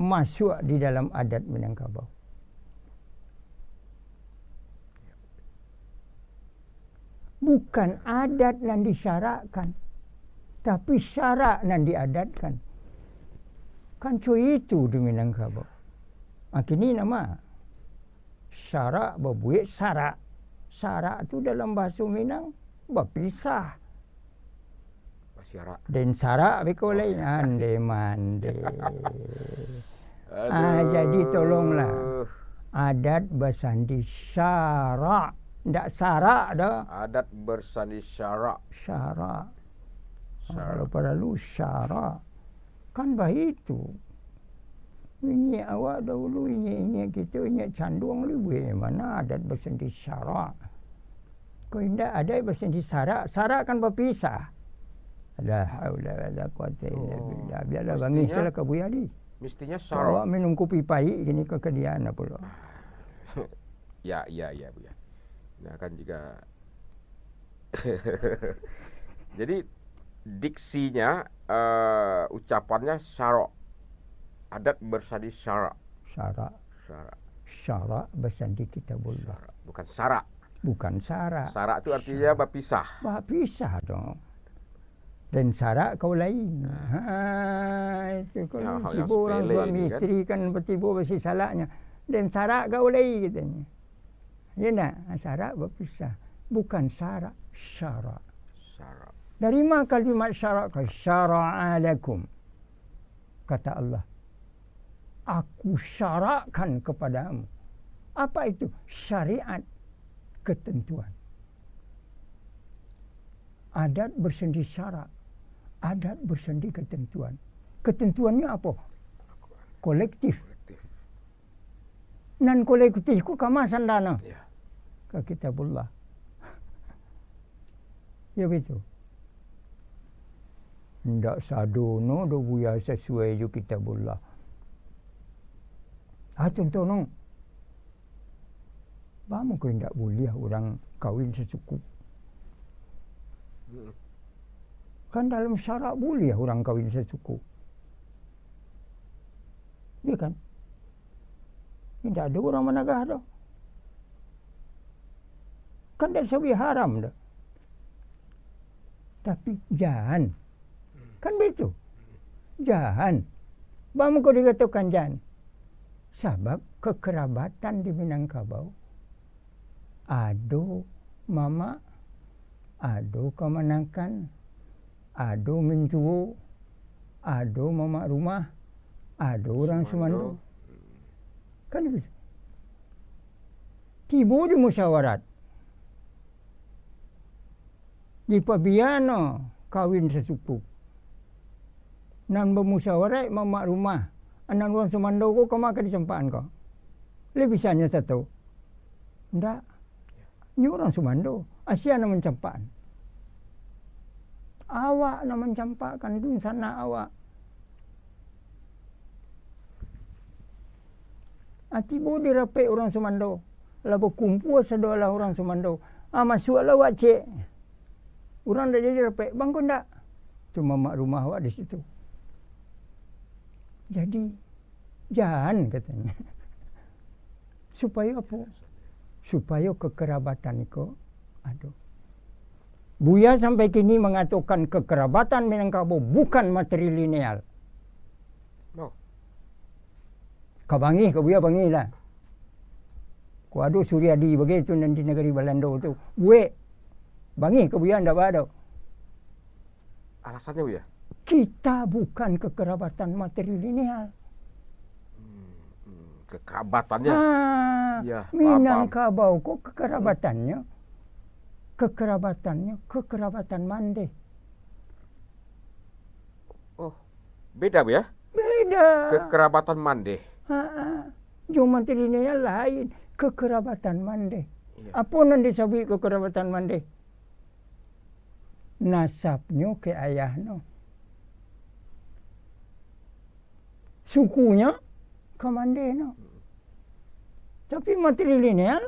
masuak di dalam adat Minangkabau. Bukan adat nan disyarakkan, tapi syarak nan diadatkan. Kan co itu di Minangkabau. Ah, kini nama? Syarak babuek sarak. Sarak tu dalam bahaso Minang bapisah. Basyarak. Den sarak beko lai, ande mande. Ah, jadi tolonglah. Adat basandi syarak. Ndak sarak doh. Adat bersandi syarak. Syarak. Kalau paralu syarak. Kan baitu. Inyiak awak dahulu, inyiak-inyiak kito, inyiak canduang libuik, mana adat basandi syarak. Ko indak adat basandi sarak, sarak kan bapisah. La haula wala quwata illa billah. Biarlah bangih salah ka Buya di. Mestinya syarak. Awak minum kopi paik kini ka kadian pulo. Ya, ya, ya, Buya. Nah, kan juga Jadi, diksinya, eh, ucapannya syarak. Adat bersandi syarak. Syarak. Syarak. Syarak basandi kitabullah. Syarak. Bukan sarak. Bukan sarak. Sarak tu artinya bapisah. Bapisah dong. Den sarak ka ulai. Ha, itu kalau tibo urang suami isteri kan batibo basisalaknyo. Den sarak ka ulai, katonyo. Iyo ndak? Sarak bapisah. Bukan sarak, syarak. Dari ma kalimat syarak ka syara'a lakum? Kata Allah, "Aku syarakkan kepadamu." Apa itu? Syariat, ketentuan. Adat bersandi syarak, adat bersandi ketentuan. Ketentuannya apa? Kolektif. Nan kolektif ko ka ma sandano? Ka Kitabullah. Yo baitu. Indak sadono doh, Buya, sasuai jo Kitabullah. Ah, contoh no. Baa mangko indak buliah urang kawin sasuku? Kan dalam syarak buliah urang kawin sasuku. Iyo kan? Indak ado urang managah doh. Kan indak sabuik haram doh. Tapi jan. Kan baitu? Jan. Baa mangko dikatokan jan? Sabab kakarabatan di Minangkabau, ado mamak, ado kamanakan, ado mintuo, ado mamak rumah, ado urang sumando. Kan baitu? Tibo di musyawarat. Dipabia no kawin sasuku. Nan bamusyawarek mamak rumah, nan urang sumando ko ka ma ka dicampakan ko? Lai bisa nyo sato? Ndak. Nyo urang sumando, asia nan mancampakan. Awak nan mancampakan dunsanak awak. Ah, tibo di rapek urang sumando, lah bakumpua sadolah urang sumando. Ah, masuaklah awak cek. Urang ndak jadi rapek, bangko ndak? Tu mamak rumah awak di situ. Jadi, jan, katonyo. Supayo apo? Supayo kakarabatan iko ado. Buya sampai kini mangatokan kakarabatan Minangkabau bukan matrilineal. No. Ka bangih ka Buya, bangih lah. Ko ado Suryadi bagai tu nan di nagari Balando tu. Buek. Bangih ka Buya ndak baa doh. Alasannyo, Buya? Kita bukan kakarabatan matrilineal. Hmm, hmm, kakarabatannya. Ah, Minangkabau ko kakarabatannyo, kakarabatannyo, kakarabatan mandeh. Oh, beda, Buya? Beda. Kakarabatan mandeh. Ha, ha. Jo matrilineal lain, kakarabatan mandeh. Apo nan disabuik kakarabatan mandeh? Nasabnyo ka ayahno. Sukunyo ka mandehnyo. Tapi matrilineal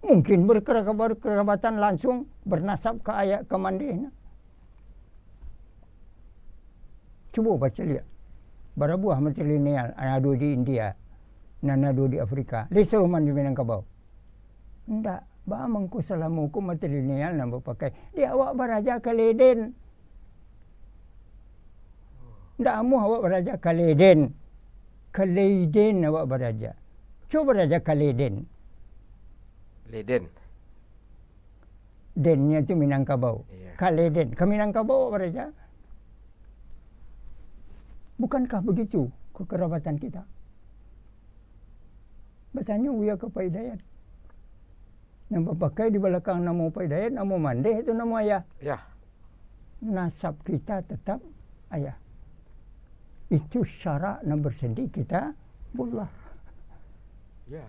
mungkin berkera-, berkerabatan langsung, bernasab ka ayah, ka mandehnyo. Cubo bacaliak. Bara buah matrilineal nan ado di India, nan ado di Afrika. Lai saruman di Minangkabau? Ndak. Baa mangko salamo ko matrilineal nan bapakai? Di awak baraja ka Leiden. Ndak amuah awak baraja ka Leiden. Ka Leiden awak baraja. Cubo baraja ka Leiden. Leiden. Dennyo tu Minangkabau. Iya. Ka Leiden. Ka Minangkabau awak baraja. Bukankah begitu kakarabatan kita? Batanyo Buya ka Pak Hidayat. Nan bapakai di balakang namo Pak Hidayat, namo mandeh atau namo ayah? Ya. Nasab kita tetap ayah. Itu syarak nan bersandi Kitabullah. Ya.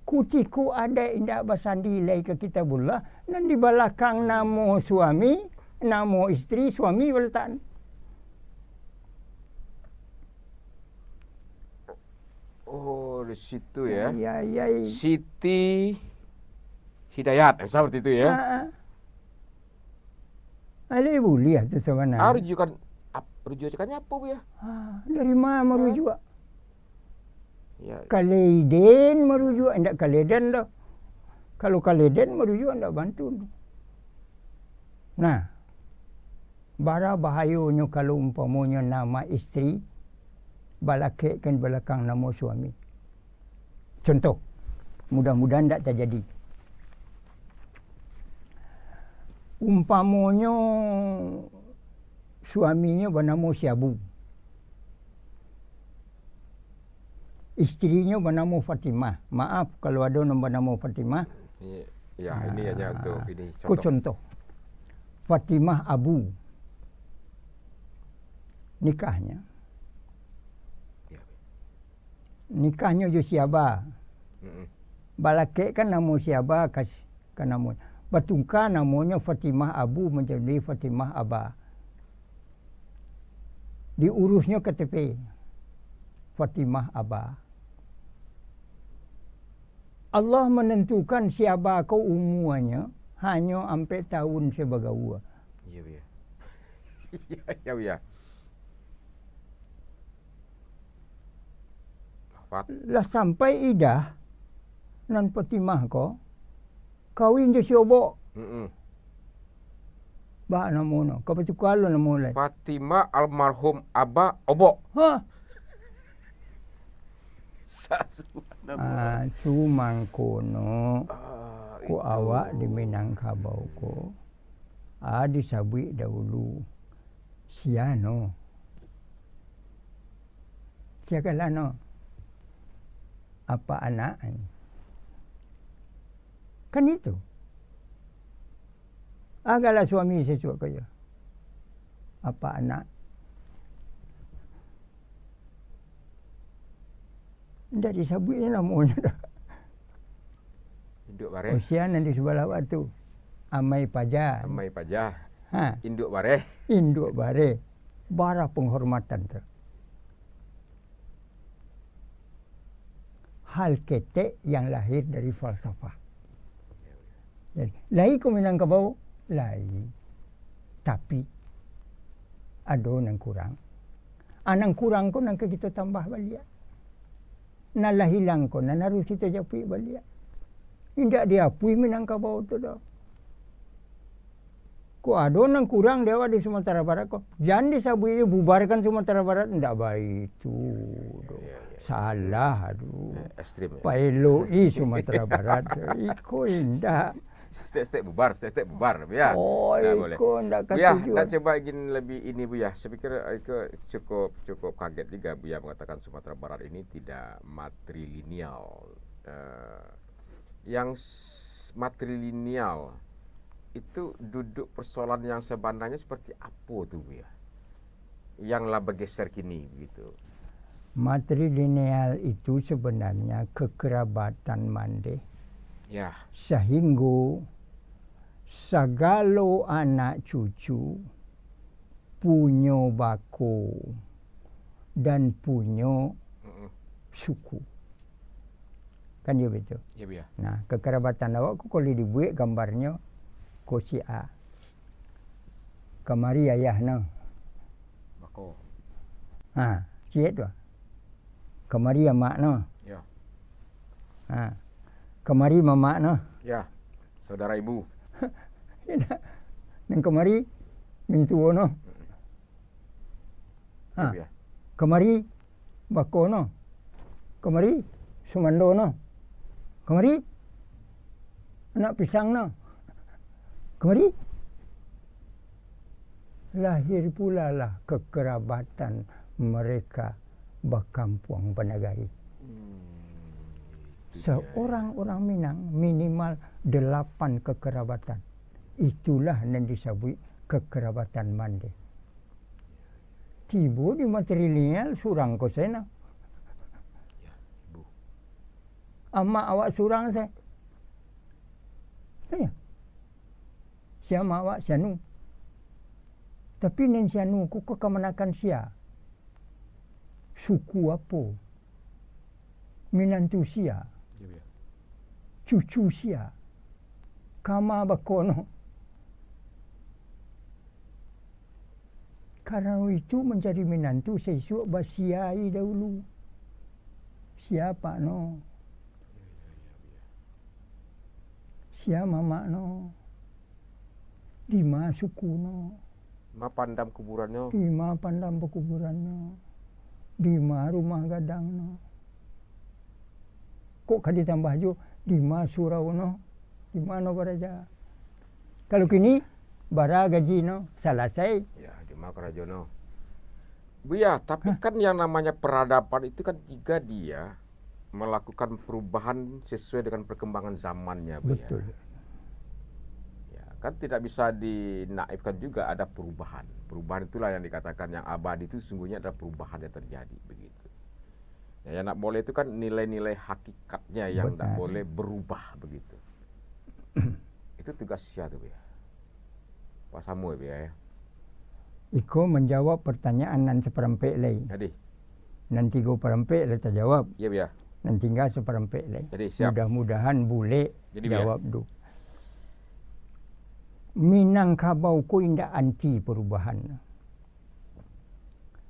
Kutiko adaik indak basandi lai ka Kitabullah, nan di balakang namo suami, namo isteri, suami balatak. Oh, di situ ya. Ya, ya, ya. Siti Hidayat, misal seperti itu ya. Ah, ah. Alai buliah tu sabananyo. Ah, rujukan, ap-, rujukannya apa, Buya? Ah, dari ma marujuak? Ya. Ka Leiden marujuak, indak ka Leiden doh. Kalau ka Leiden marujuak, indak bantu. Nah, Bara bahayonyo kalau umpamonyo nama istri balakekkan balakang namo suami. Contoh, mudah-mudahan ndak tajadi. Umpamonyo suaminyo banamo si Abu. Istrinyo banamo Fatimah. Maaf kalau ado nan banamo Fatimah. Ini, ya, ini hanya untuk ini ko contoh. Contoh. Fatimah Abu. Nikahnyo. Ya. Nikahnyo jo si Aba. Mm-mm. Balakekkan namo si Aba ka, ka namo. Batungka namonyo Fatimah Abu manjadi Fatimah Aba. Diurusnyo K T P. Fatimah Aba. Allah manantukan si Aba ko umuanyo hanyo ampek taun se bagaua. Iya, iya. Iya, iya, iya. Wafat. Lah sampai idah nan Fatimah ko, kawin jo si Obok. Mm-mm. Ba namo no, ka batuka lo namo lai. Fatimah almarhum Aba Obok. Ha. Sa-, subhanallah. Ah, tu mangko no, ah, ko itu. Awak di Minangkabau ko, ah, disabuik dahulu. Sia no. Sia kala no. Apak anak. Kan itu. Agaklah suami sesuatu ko yo. Apak anak. Ndak disabuiknyo namonyo doh. Induak bareh. Usia nan di sabalah awak tu. Amai paja. Amai paja. Ha. Induak bareh. Induak bareh. Bara penghormatan tu. Hal ketek yang lahir dari falsafah. Jadi, lai ko Minangkabau, lai. Tapi, ado nan kurang. Ah, nan kurang ko nan ka kito tambah baliak. Nan lah hilang ko, nan harus kito japuik baliak. Indak diapuih Minangkabau tu doh. Kok ado nan kurang di awak di Sumatera Barat ko, jan disabuik bubarkan Sumatera Barat, ndak baitu doh. Ya, ya, ya. Salah, aduh. Eh, ekstrim, ya. Paeloki Sumatera Barat, iko indak. Step-step bubar, step-step bubar, Buya. Oh, nah, boleh. Iko ndak katuju. Buya, nak coba ingin lebih ini, Buya. Saya pikir, eh, iko cukup, cukup kaget juga Buya mengatakan Sumatera Barat ini tidak matrilineal. Eh, yang s-, matrilineal itu duduk persoalan yang sebenarnya seperti apa tu, Buya? Yang lah bergeser kini, begitu. Matrilineal itu sebenarnya kekerabatan mandeh. Ya. Sahinggo sagalo anak cucu punyo bako dan punyo Mm-mm. suku. Kan iyo baitu? Iyo, Buya. Nah, kekerabatan awak ko kalau dibuek gambarnyo ko si A. Kamari ayah no. Bako. Ha, ciek tu. Kamari amak no. Ya. Ha. Kamari mamak no. Ya. Saudara ibu. Indak. Nan kamari mintuo no. Ha. Iyo, Buya. Kamari bako no. Kamari sumando no. Kamari anak pisang no. Kamari lahir pulalah kekerabatan mereka bakampuang banagari. Hmm, itu dia, ya. Seorang orang Minang minimal delapan kekerabatan. Itulah nan disabuik kekerabatan mandeh. Tibo di matrilineal surang ko sae nah. Ya, ibu. Amak awak surang sae. Iyo. Si amak awak si anu. Tapi nan si anu ko kamanakan sia? Suku apo? Minantu sia? Iyo, Buya. Cucu sia? Kama bako no? Karano itu mancari minantu saisuak basiai dahulu. Sia apak no? Iyo, iyo, iyo, Buya. Sia mamak no? Dima suku no? Dima pandam kuburannyo? Dima pandam pakuburannyo? Dima rumah gadangnyo? Kok ka ditambah juo, dima surau no? Di mano baraja? Kalau kini, bara gaji no, salasai. Ya, dima karajo no. Buya, tapi Hah? kan yang namanya peradaban itu kan juga dia melakukan perubahan sesuai dengan perkembangan zamannya, Buya. Betul. Ya, kan tidak bisa dinaifkan juga ada perubahan. Perubahan itulah yang dikatakan yang abadi itu sesungguhnya adalah perubahan yang terjadi, begitu. Ya, yang ndak boleh itu kan nilai-nilai hakikatnya yang ndak Benar. boleh berubah, begitu. Itu tugas sia tu, Buya? Pak Samuel, Buya, ya. Iko manjawab pertanyaan nan saparampek lai. Jadi? Nan tigo parampek lah tajawab. Iya, Buya. Nan tingga saparampek lai. Jadi, siap. Mudah-mudahan bulek Jadi, Buya. jawab tu. Minangkabau ko indak anti perubahan.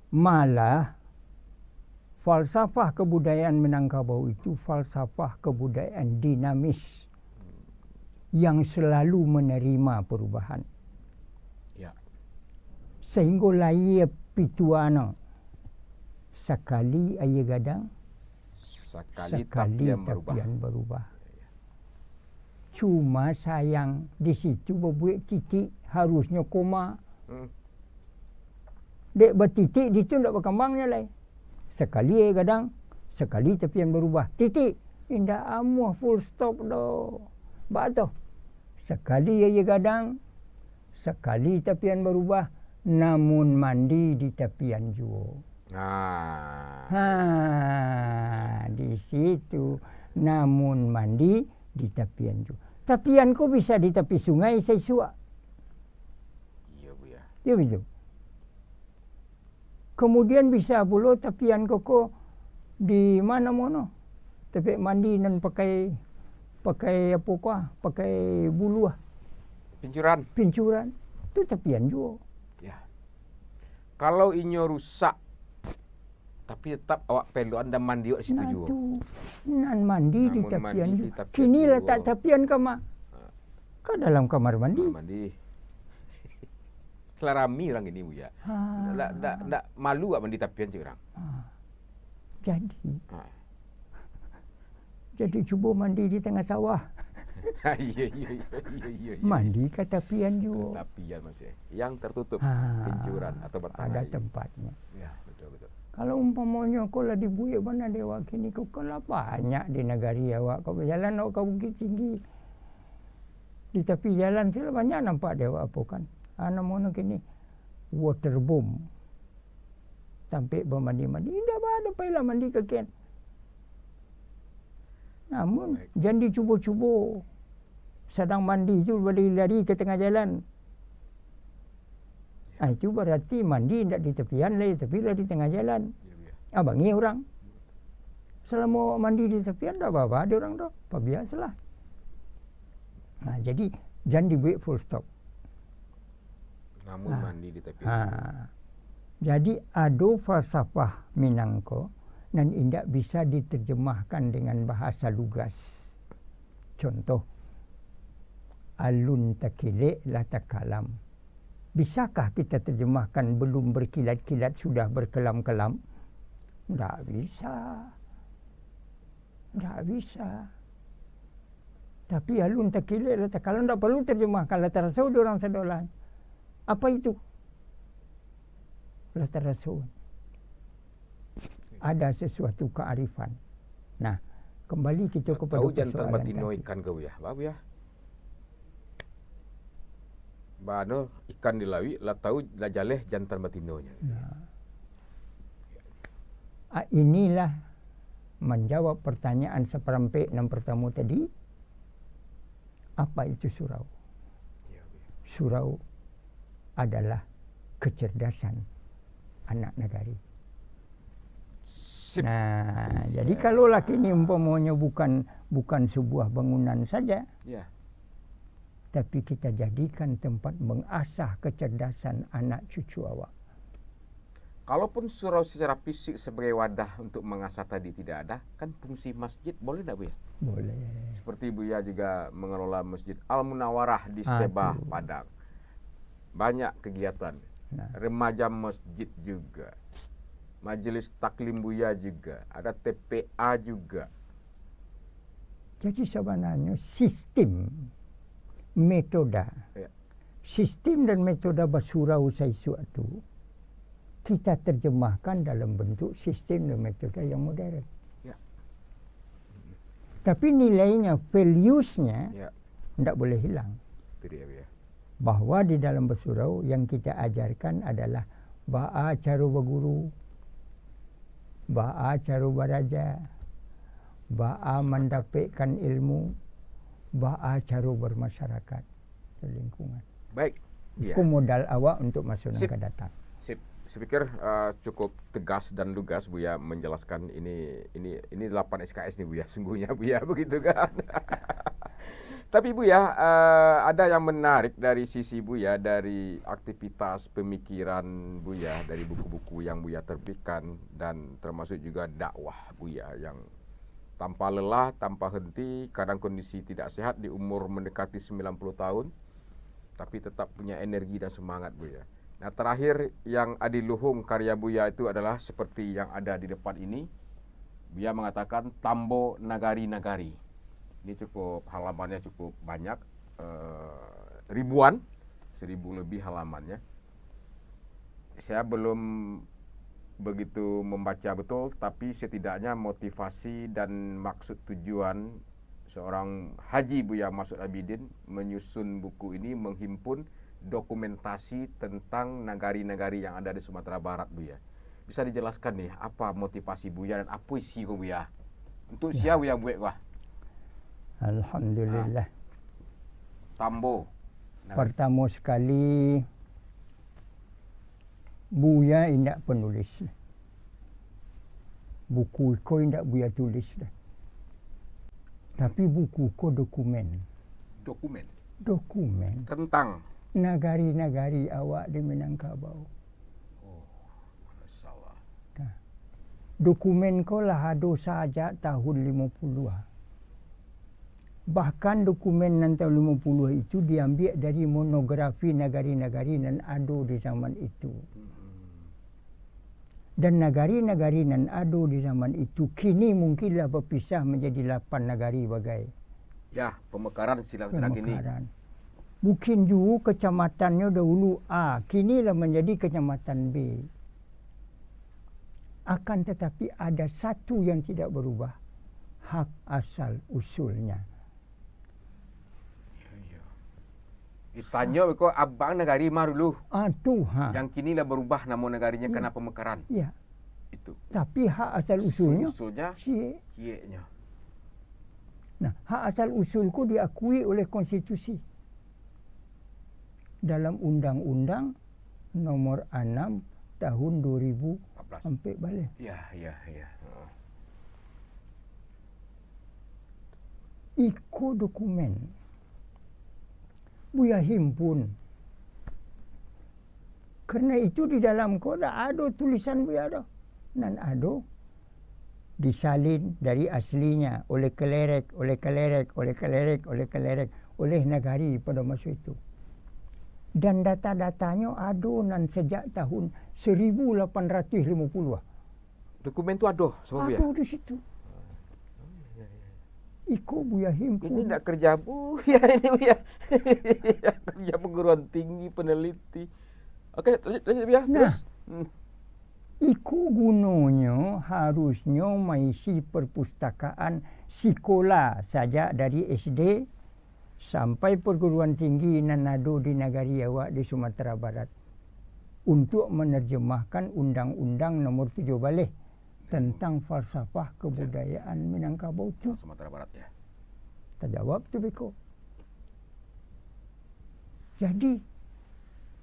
Malah, falsafah kebudayaan Minangkabau itu falsafah kebudayaan dinamis yang selalu menerima perubahan. Ya. Sahinggo lahia pituah no, sakali aia gadang, Sakali sakali tapian barubah. tapian barubah. Ya, ya. Cuma sayang, di situ babuek titik, harusnyo koma. Hmm. Dek batitik, di tu ndak bakambangnyo lai. Sakali aia gadang, sakali tapian barubah. Titik. Indak amuah full stop doh. Baa tu? Sakali aia gadang, sakali tapian barubah, namun mandi di tapian juo. Ah. Ha, di situ, namun mandi di tapian juo. Tapian ko bisa di tapi sungai saisuak. Iya, Buya. Iya, betul. Kemudian bisa pulo tapian ko, ko di mano-mano. Tapi mandi nan pakai, pakai apo ko ah, pakai buluah. Pincuran. Pincuran. Tu tapian juo. Ya. Kalau inyo rusak, tapi tetap awak pelokan dan mandi awak di situ Nah, juo. tu. Nan mandi di Namun tapian mandi juo. di tapian Kini juo. latak tapian kama? Ha. Ka dalam kamar mandi. Kamar mandi. Lah rami urang kini, Buya. Ha. Ndak, ndak, ndak malu awak mandi tapian cek urang. Ha. Jadi. Ha. Jadi cubo mandi di tangah sawah. Iya, iya, iya, iya, iya, iya. Mandi ka tapian juo. Tapian maksudnya. Yang tertutup, Ha. pincuran atau batang Ada aia. tempatnya. Ya, betul, betul. Kalau umpamonyo ko lah dibuek bana dek awak kini ko, kan lah banyak di nagari awak ko bajalan awak ka Bukittinggi. Di tapi jalan tu lah banyak nampak dek awak apo kan. Ah, namonyo kini water bomb. Tampek bamandi-mandi. Indak baa doh, pailah mandi ka kian. Namun, Baik. jan dicubo-cubo. Sadang mandi tu balari-lari ka tangah jalan. Ah, itu barati mandi indak di tapian lai, tapi lah di tangah jalan. Ya, ya. Ah, bangih urang. Salamo mandi di tapian, ndak baa-baa dek urang tu. Pabiasolah. Nah, jadi, jan dibuek full stop. Namun Nah. mandi di tapi. Ha. Jadi, ado falsafah Minang ko nan indak bisa diterjemahkan dengan bahasa lugas. Contoh, alun takilek lah takalam. Bisakah kita terjemahkan belum berkilat-kilat sudah berkelam-kelam? Ndak bisa. Ndak bisa. Tapi alun takilek lah takalam ndak perlu terjemahkan, lah taraso di urang sadolahan. Apa itu? Lah taraso. Ada sesuatu kearifan. Nah, kembali kita kepada Tahu jantan persoalan batino tadi. ikan ke, Buya? Baa, Buya? Bano ikan di lauik, lah tahu, lah jaleh jantan batinonyo. Nah. Ah, inilah manjawab pertanyaan saparampek nan pertamo tadi, apa itu surau? Ya, ya. Surau adalah kecerdasan anak nagari. Sip. Nah, jadi kalau lah kini umpamonyo bukan, bukan sebuah bangunan saja, Ya. tapi kita jadikan tempat mengasah kecerdasan anak cucu awak. Kalaupun surau secara fisik sebagai wadah untuk mengasah tadi tidak ada, kan fungsi masjid boleh ndak, Buya? Boleh. Seperti Buya juga mengelola Masjid Al-Munawarah di Setebah, Aduh. Padang. Banyak kegiatan. Nah. Remaja masjid juga. Majelis Taklim Buya juga. Ada T P A juga. Jadi, sabananyo sistim, metoda, Ya. sistim dan metoda basurau saisuak tu, kita terjemahkan dalam bentuk sistim dan metoda yang modern. Ya. Tapi nilainya, values-nya, Ya. ndak boleh hilang. Itu dia, Buya. Bahwa di dalam basurau yang kita ajarkan adalah baa caro baguru, baa caro baraja, baa Sepakat. mandapekkan ilmu, baa caro bermasyarakat di lingkungan. Baik. Iya. Itu modal awak untuk masa nan Sip. akan datang. Sip. Saya pikir, eh, cukup tegas dan lugas Buya menjelaskan ini, ini, ini delapan S K S nih Buya, sungguhnya Buya, begitu kan? Tapi Buya, eh, ada yang menarik dari sisi Buya, dari aktivitas pemikiran Buya, dari buku-buku yang Buya terbitkan, dan termasuk juga dakwah Buya yang tanpa lelah, tanpa henti, kadang kondisi tidak sehat di umur mendekati sembilan puluh tahun, tapi tetap punya energi dan semangat, Buya. Nah, terakhir yang adiluhung karya Buya itu adalah seperti yang ada di depan ini, Buya mengatakan Tambo Nagari-Nagari. Ini cukup, halamannya cukup banyak, eh, ribuan, seribu lebih halamannya. Saya belum begitu membaca betul, tapi setidaknya motivasi dan maksud tujuan seorang Haji Buya Masud Abidin menyusun buku ini, menghimpun dokumentasi tentang nagari-nagari yang ada di Sumatera Barat, Buya. Bisa dijelaskan nih, apa motivasi Buya dan apa isi ko, Buya? Untuk Ya. sia Buya buek ko? Alhamdulillah. Ah. Tambo. Nah. Pertama sekali, Buya indak penulis. Buku iko indak Buya tulis doh. Tapi buku ko dokumen. Dokumen? Dokumen. Tentang? Nagari-nagari awak di Minangkabau. Oh, Masya Allah. Nah, dokumen ko lah ado sajak tahun limo puluah. Bahkan dokumen nan tahun limo puluah itu diambiak dari monografi nagari-nagari nan ado di zaman itu. Hmm. Dan nagari-nagari nan ado di zaman itu kini mungkin lah bapisah manjadi lapan nagari bagai. Ya, pamekaran silang tadang kini. Pamekaran. Mungkin juo kacamatannyo dahulu A, kini lah manjadi kacamatan B. Akan tatapi ada satu yang tidak barubah, hak asal usulnya. Iyo, iyo. Ditanyo beko, abang nagari ma dulu? Ah, tu, ha. Yang kini lah barubah namo nagarinyo Iyo. kana Pamekaran. Iyo. Itu. Tapi hak asal usulnyo Usulnya ciek. cieknyo. Nah, hak asal usul ko diakui oleh konstitusi. Dalam Undang-Undang Nomor anam Tahun dua ribu ampek baleh. Ya, ya, ya. Heeh. Iko dokumen Buya himpun. Karena itu di dalam ko dak ado tulisan Buya doh. Nan ado disalin dari aslinya, oleh kelerek, oleh kelerek, oleh kelerek, oleh kelerek, oleh nagari pada masa itu. Dan data-datanyo ado nan sejak tahun seribu lapan ratus lima puluh. Dokumen tu ado sama Buya? Ado di situ. Iko Buya himpun. Ini ndak kerja Buya ini, Buya. Kerja perguruan tinggi, peneliti. Oke, lanjut, lanjut, Buya. Nah. Terus? Hmm. Iko gunonyo harusnyo maisi perpustakaan sikola sajak dari S D sampai perguruan tinggi nan ado di nagari awak di Sumatera Barat, untuak menerjemahkan Undang-Undang Nomor tujuh baleh tentang falsafah kebudayaan Minangkabau tu. Sumatera Barat, ya. Tajawab tu beko. Jadi,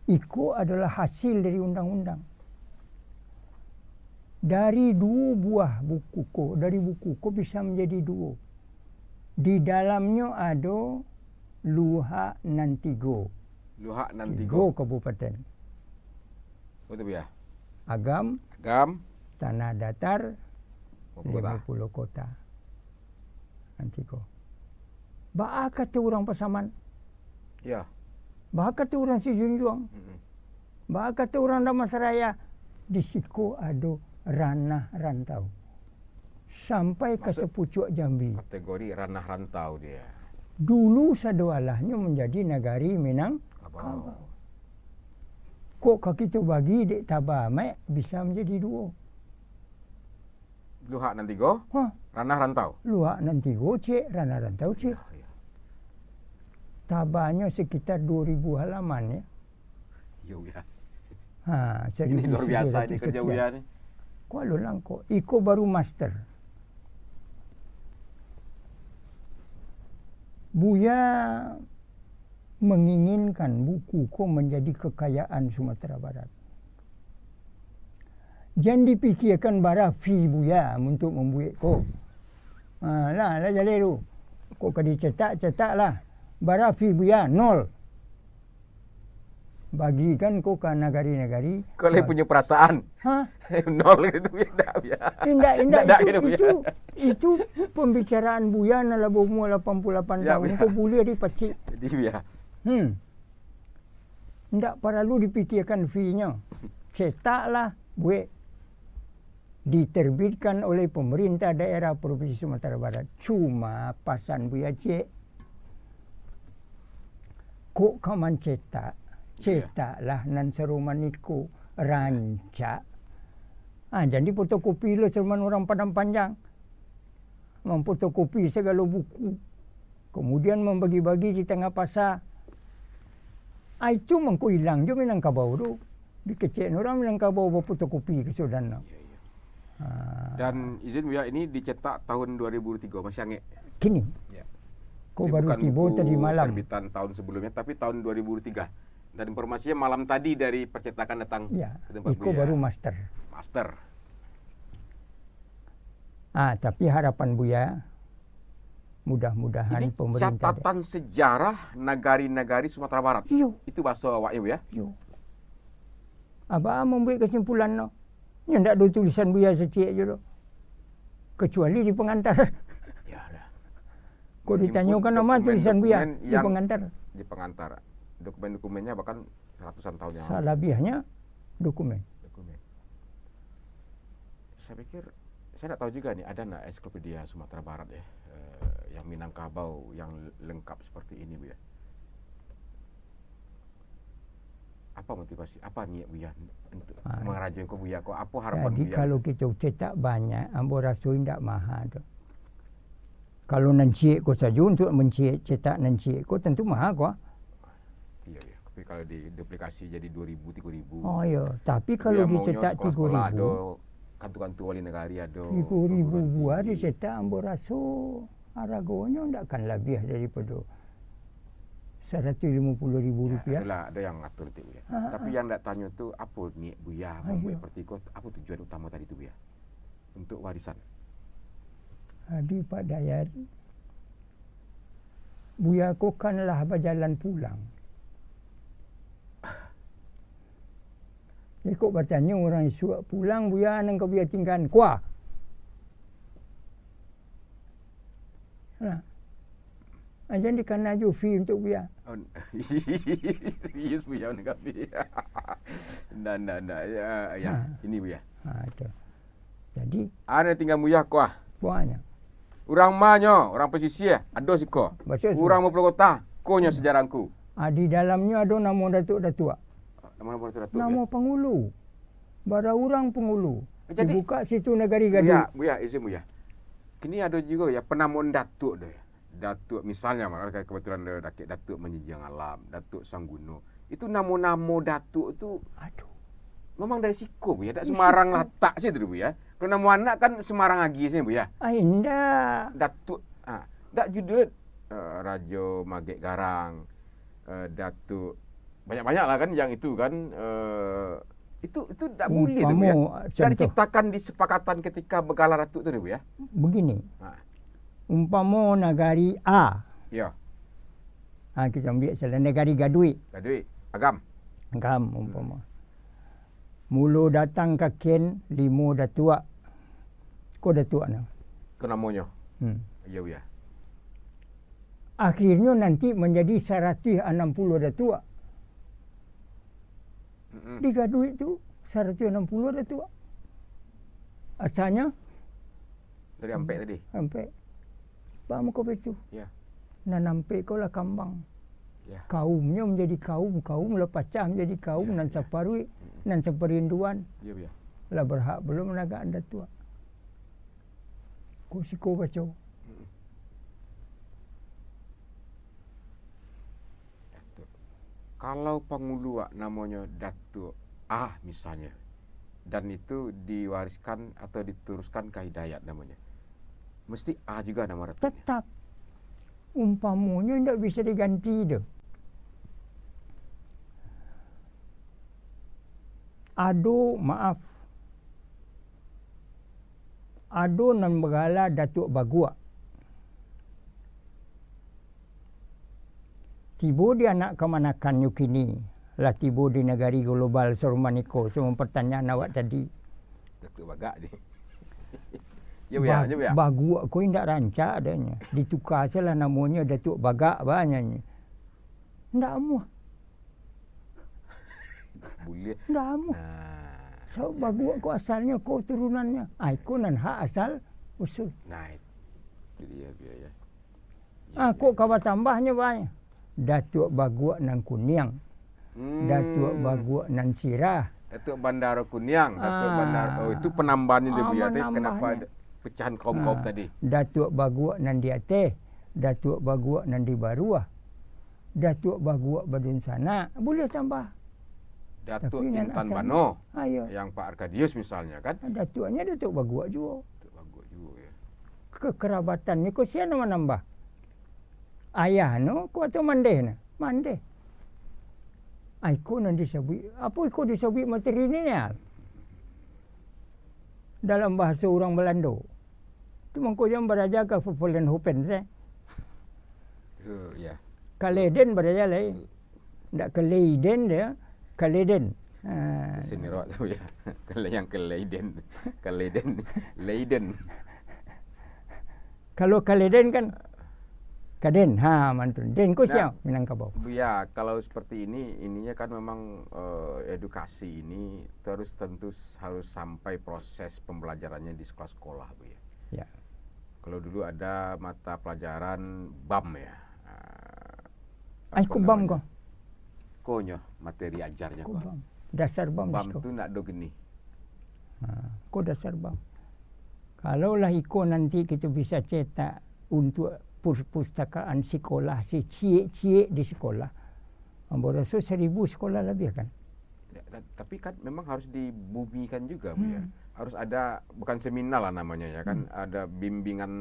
iko adalah hasil dari undang-undang. Dari duo buah buku ko, dari buku ko bisa manjadi duo. Di dalamnyo ado luhak nan tigo. Luhak nan Tigo tigo. kabupaten. Betul, Buya? Agam, Agam. Tanah Datar, Limo Puluh Kota. Limo Puluh Kota. Nan tigo. Baa kato urang Pasaman? Ya. Baa kato urang Sijunjuang? Mm-mm. Baa kato urang Dharmasraya, di siko ado ranah rantau. Sampai ka Maksud sapucuak Jambi. Kategori ranah rantau dia. Dulu sadoalahnyo manjadi nagari Minangkabau. Kok ka kito bagi dek taba maik bisa manjadi duo. Luhak nan tigo, Ha. Ranah rantau. Luhak nan tigo ciek, ranah rantau ciek. Ya, ya. Tabanyo sekitar duo ribu halaman, ya. Yo, ya. Ha, Ini luar biasa ini kerja sekian. Buya ni. Kuala Langkok. Iko baru master. Buya menginginkan buku ko menjadi kekayaan Sumatera Barat. Jan dipikiakan bara fee Buya untuk mambuek ko. Ha, lah, lah jaleh tu. Kok ka dicetak, cetak lah. Bara fee Buya, nol. Bagikan ko ka nagari-nagari. Kalau Bag- punyo perasaan. Ha? Nol gitu, Buya, indak, Buya. Indak, indak, Indak, itu, indak, Buya. itu, itu pembicaraan Buya nan lah baumur lapan puluh lapan Ya, tahun. Buya. Ko buliah dipacik. Jadi, Buya. Hmm. Ndak paralu dipikiakan fee-nyo. Cetaklah, buek. Diterbitkan oleh pemerintah daerah Provinsi Sumatera Barat. Cuma pasan Buya ciek, kok ka mancetak, Iya. cetaklah nan saroman iko, rancak. Ah, jadi fotokopi lo saroman urang Padang Panjang. Mamfotokopi sagalo buku, kamudian mambagi-bagi di tangah pasa. Ah, itu mangko ilang jo Minangkabau tu. Dikecek urang Minangkabau bafotokopi kasudahan tu. Iya, iya. Ha. Dan izin Buya, ini dicetak tahun dua ribu tiga, masih angek. Kini? Ya. Ko Ini baru bukan tibo buku tadi malam. terbitan tahun sebelumnya, tapi tahun dua ribu tiga. Dan informasinya malam tadi dari percetakan datang Ya, ke tempat iko Buya. baru master. Master. Ah, tapi harapan Buya, mudah-mudahan Ini pemerintah de- catatan sejarah nagari-nagari Sumatera Barat. Iyo. Itu bahasa awak ya, Buya? Iyo. Abah mambuek kesimpulan no. Nyo ndak ado tulisan Buya saciek je doh. Kecuali di pengantar. Ya lah. Kok Menghimpu ditanyokan nama dokumen-dokumen tulisan Buya di yang pengantar? di pengantar. Dokumen-dokumennya bahkan ratusan tahun yang lalu. Salabiahnya dokumen. Dokumen. Saya pikir, saya ndak tahu juga nih, ada ndak ensiklopedia Sumatera Barat ya, eh, yang Minangkabau yang lengkap seperti ini, Buya? Apa motivasi, apa niat Buya untuk Ah. mangarajokan ko, Buya, ko? Apa harapan Jadi, Buya? kalau kito cetak banyak, ambo raso indak maha tu. Kalau nan ciek ko sajo, untuk manciek, cetak nan ciek ko, tantu maha ko. Iya, iya. Tapi kalau diduplikasi jadi dua ribu, tiga ribu. Oh, iya. Tapi kalau Dia maunya dicetak sekolah-sekolah tiga ribu, ado, kantu-kantu wali nagari ado, tiga ribu perguruan buah tinggi. dicetak, ambo raso haragonyo ndak akan labiah daripado saratus limo puluah ribu Ya, rupiah. itulah, ada yang ngatur tu, Buya. Ha, Tapi ha. yang ndak tanyo tu, apa niat Buya Ah, mambuek iya. seperti ko, apa tujuan utama tadi tu, Buya? Untuk warisan. Jadi, Pak Dayat, Buya ko kan lah bajalan pulang. Jadi, kok batanyo urang isuak pulang, Buya nan ka Buya tinggaan, kuwa. Nah. Ajan dikana jo fee untuk Buya. Oh, serius Buya nan ka fee. Ndak, ndak, ndak. Ya, ya. Ha. Ini Buya. Ha, tu. Jadi, Ada tingga Buya ko ah. Banyak. Urang ma nyo, urang pasisia, ado siko. Batua, Sur. Urang Bapulo Kota, ko nyo sejarah ngku. Ah, di dalamnyo ado namo datuak-datuak. Namo datuak-datuak, Namo ya? pangulu. Bara urang pangulu. Jadi, Dibuka situ Nagari Gaduik. Buya, Buya, izin Buya. Kini ado juo ya, penamoan datuak tu ya. Datuak, misalnya, malah kebetulan ada dakek Datuak Manjinjiang Alam, Datuak Sangguno. Itu namo-namo datuak tu Aduh. memang dari siko, Buya. Tak Dari sembarang siko. latak situ, Buya. Kalau namo anak kan sembarang agi saja, Buya. Ah, indak. Datuak, ah, dak judul, eh, Rajo Magek Garang, eh, Datuak, banyak-banyak lah kan yang itu kan, eh, itu, itu dak boleh tu, Buya. Umpamo, Dak contoh. diciptakan di sepakatan ketika bergalah datuak tu, Buya. Begini. Ha. Umpamo nagari A. Ya. Ha, kita ambil salah nagari Gaduik. Gaduik. Agam. Agam, Hmm. umpamo. Mulo datang ka ken limo datuak. Ko datuak no. Ko namonyo. Hmm. Ya, Buya. Akhirnyo nanti manjadi saratuih anam puluah datuak. Mm-mm. Di Gaduik tu saratuih anam puluah Datuak. Asalnyo dari Ampek tadi? Ampek. Paham kau itu? Ya. Nan Ampek ko lah kambang. Ya. Kaumnyo manjadi kaum, kaum lah pacah manjadi kaum, ya, nan ya, saparuik, mm-mm, nan saparinduan. Ya, ya. Lah barhak pulo managakan Datuak. Ko siko baco. Mm-mm. Datuak. Kalau pangulu wak namonyo Datuak A misalnyo, dan itu diwariskan atau dituruskan ka Hidayat namonyo, mesti A juga nama Datuaknyo? Tetap. Umpamonyo indak bisa diganti doh. Ado, maaf, ado nan bagala Datuak Baguak. Tibo di anak kamanakannyo kini, lah tibo di nagari global saruman iko, samo partanyaan awak tadi. Datuak Bagak ni. Ya, Buya, Ba-, ya, Buya. Baguak ko indak rancak adonyo. Dituka salah namonyo Datuak Bagak banyak. Ndak amuah. Buliah. Ndak amuah. Nah, so, ya, Baguak ya, ko asalnyo, ko turunannyo. Ah, iko nan hak asal usul. Nah, itu dia, Buya, ya. Ya, ah, ya, kok ya, ka batambahnyo, Bay? Datuak Baguak nan kuniang. Hmm. Datuak Baguak nan sirah. Datuak Bandaro Kuniang, Datuak Ah. Bandaro. Oh, itu penambahan itu, Ah, Buya, tadi kenapa manambahnyo. Ada pecahan kaum-kaum Ah. tadi? Datuak Baguak nan di ateh, Datuak Baguak nan di baruah, Datuak Baguak badunsanak, buliah tambah. Datuak Tapi nan Intan asalnyo, Bano, ah, iyo. Yang Pak Arkadius misalnya, kan? Datuaknyo Datuak Baguak juo. Datuak Baguak juo, ya. Kekerabatannyo ko sia nan manambah? Ayah no ko atau mandeh no? Mandeh. Ai, ko nan disabuik, apo iko disabuik matrilineal? Dalam bahaso urang Balando. Tu mangko jan baraja ka Vollenhoven se. Oh, ya. Ka Leiden baraja lai. Betul. Ndak ka Leiden dia, ka Leiden. Ha. Sini rawak tu ya. Kalau yang ke Leiden. Ke Leiden. Leiden. Kalau ka Leiden kan, ka den. Ha, mantun. Den ko Nah, sia Minangkabau. Buya, kalau seperti ini, ininya kan memang, eh, edukasi ini terus tentu s-, harus sampai proses pembelajarannya di sekolah-sekolah, Buya. Ya. Kalau dulu ada mata pelajaran BAM ya. Ah, Ai, apa ko BAM namanya? Ko? Ko nyo materi ajarnyo Ko ko. BAM. Dasar BAM BAM siko. Tu nak do geni. Ha, ko dasar BAM. Kalau lah iko nanti kito bisa cetak untuk pus-, pustakaan sikolah, si ciek-ciek di sikolah. Ambo raso saribu sikolah labiah kan? Ya, dan, tapi kan memang harus dibumikan juga, Bu, ya. Hmm. Harus ada, bukan seminar lah namanya, ya kan, Hmm. ada bimbingan,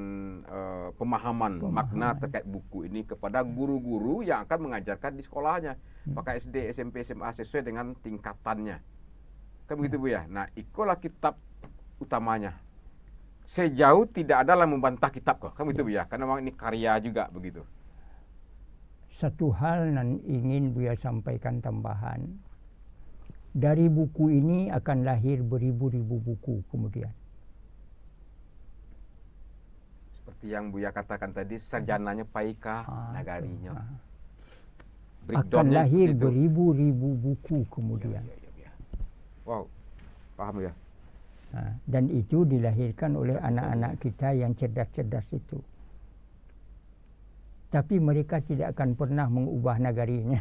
eh, pemahaman, Pemahaman. makna terkait buku ini kepada guru-guru yang akan mengajarkan di sekolahnya. Hmm. Apakah S D, S M P, S M A, sesuai dengan tingkatannya. Kan begitu, Hmm. Bu, ya? Nah, ikolah kitab utamanya. Sejauh tidak ada lah membantah kitab ko. Kan begitu, Ya. Bu, ya? Karena memang ini karya juga, begitu. Satu hal nan ingin Buya sampaikan tambahan, dari buku ini akan lahir beribu-ribu buku kemudian. Seperti yang Buya katakan tadi, sarjananya pai ka Ah, nagarinyo. Betul. Ah. Breakdown-nya Akan lahir seperti itu. Beribu-ribu buku kemudian. Ya, ya, ya, ya. Wow. Paham, ya? Ah, dan itu dilahirkan oleh Betul, betul, anak-anak ya. kita yang cerdas-cerdas itu. Tapi mereka tidak akan pernah mengubah nagarinya.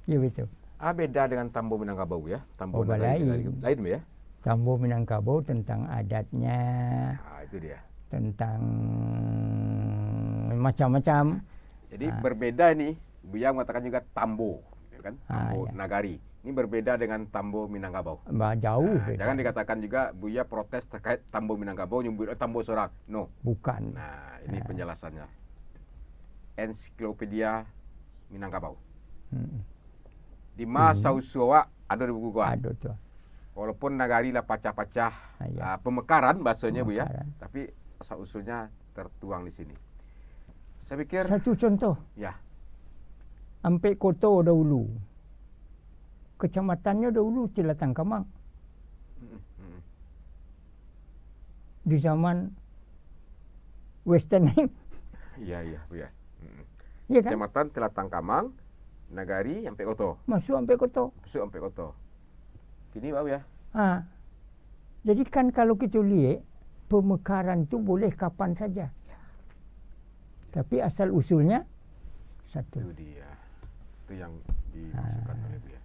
Ya, betul. Ah, beda dengan Tambo Minangkabau, ya? Tambo Oh, Nagari, lain. Nagari. Lain, ya? Tambo Minangkabau tentang adatnya, Ah, itu dia. tentang macam-macam. Jadi, Ah. berbeda ni, Buya mengatakan juga Tambo, ya kan? Ah, Tambo ya. Nagari. Ini berbeda dengan Tambo Minangkabau. Ba-, jauh Nah, beda. jangan dikatakan juga Buya protes terkait Tambo Minangkabau, nyebut, "Oh, Tambo sorang." No. Bukan. Nah, ini Ah. penjelasannya. Ensiklopedia Minangkabau. Hmm. Di ma Hmm. sausu awak ado di buku ko. Ado tu. Walaupun nagari lah pacah-pacah, Ah, ya. ah, pemekaran bahasanya, Bu, ya. Pemekaran. Tapi asal usulnya tertuang di sini. Saya pikir Satu contoh. Ya. Ampek Koto dahulu. Kecamatannyo dahulu Tilatang Kamang. Mm-mm, mm-mm. Di zaman Western. Iya, iya, iya. Mm-mm. Iya kan? Kecamatan Tilatang Kamang, Nagari ampek koto. Masuak ampek koto. Masuak ampek koto. Kini, Pak Buya? Ha. Jadi kan kalau kita lihat, pemekaran tu boleh kapan saja. Ya. Tapi asal usulnya satu. Itu dia. Itu yang dimaksudkan ha. oleh Buya.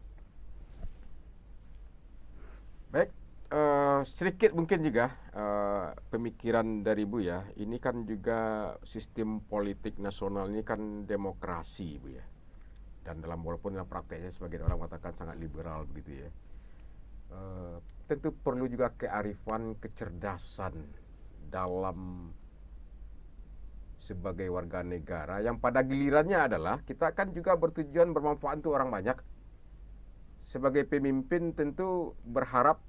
Baik, uh, sedikit mungkin juga uh, pemikiran dari Buya. Ini kan juga sistem politik nasional ini kan demokrasi, Buya. Dan dalam walaupun dalam prakteknya sebagian orang mengatakan sangat liberal begitu ya. Uh, tentu perlu juga kearifan, kecerdasan dalam sebagai warga negara yang pada gilirannya adalah kita kan juga bertujuan bermanfaat untuk orang banyak. Sebagai pemimpin tentu berharap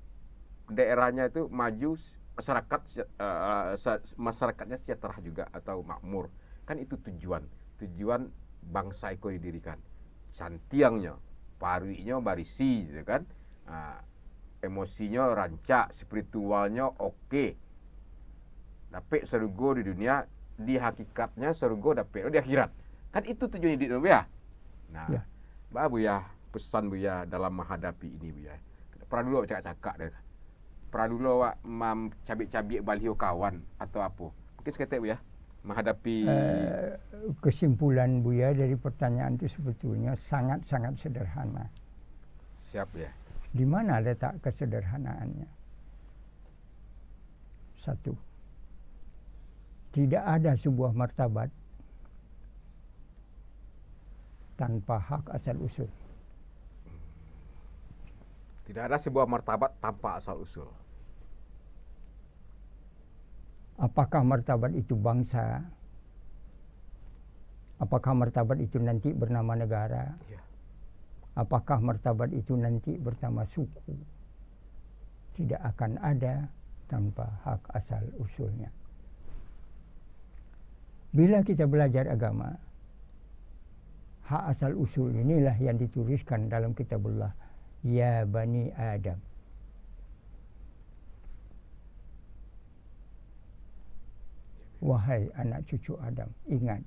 daerahnya itu maju, masyarakat uh, masyarakatnya sejahtera juga atau makmur. Kan itu tujuan, tujuan bangsa iko didirikan. Santiangnyo, paruiknyo barisi gitu kan. Uh, emosinyo rancak, spiritualnyo oke. Dapek sarugo di dunia, di hakikatnya sarugo dapek di akhirat. Kan itu tujuan hidup ya. Nah, ya. Ba Buya, pesan Buya dalam menghadapi ini Buya. Paralu lo cakak-cakak deh. Paralu lo awak cabik-cabik baliho kawan atau apo. Mungkin seketek Buya menghadapi uh, kesimpulan Buya dari pertanyaan itu sebetulnya sangat-sangat sederhana. Siap ya. Di mana letak kesederhanaannya? Satu, tidak ada sebuah martabat tanpa hak asal usul. Tidak ada sebuah martabat tanpa asal usul. Apakah martabat itu bangsa? Apakah martabat itu nanti bernama negara? Ya. Apakah martabat itu nanti bernama suku? Tidak akan ada tanpa hak asal usulnya. Bila kita belajar agama, hak asal usul inilah yang dituliskan dalam kitabullah, "Ya Bani Adam." Wahai anak cucu Adam, ingat.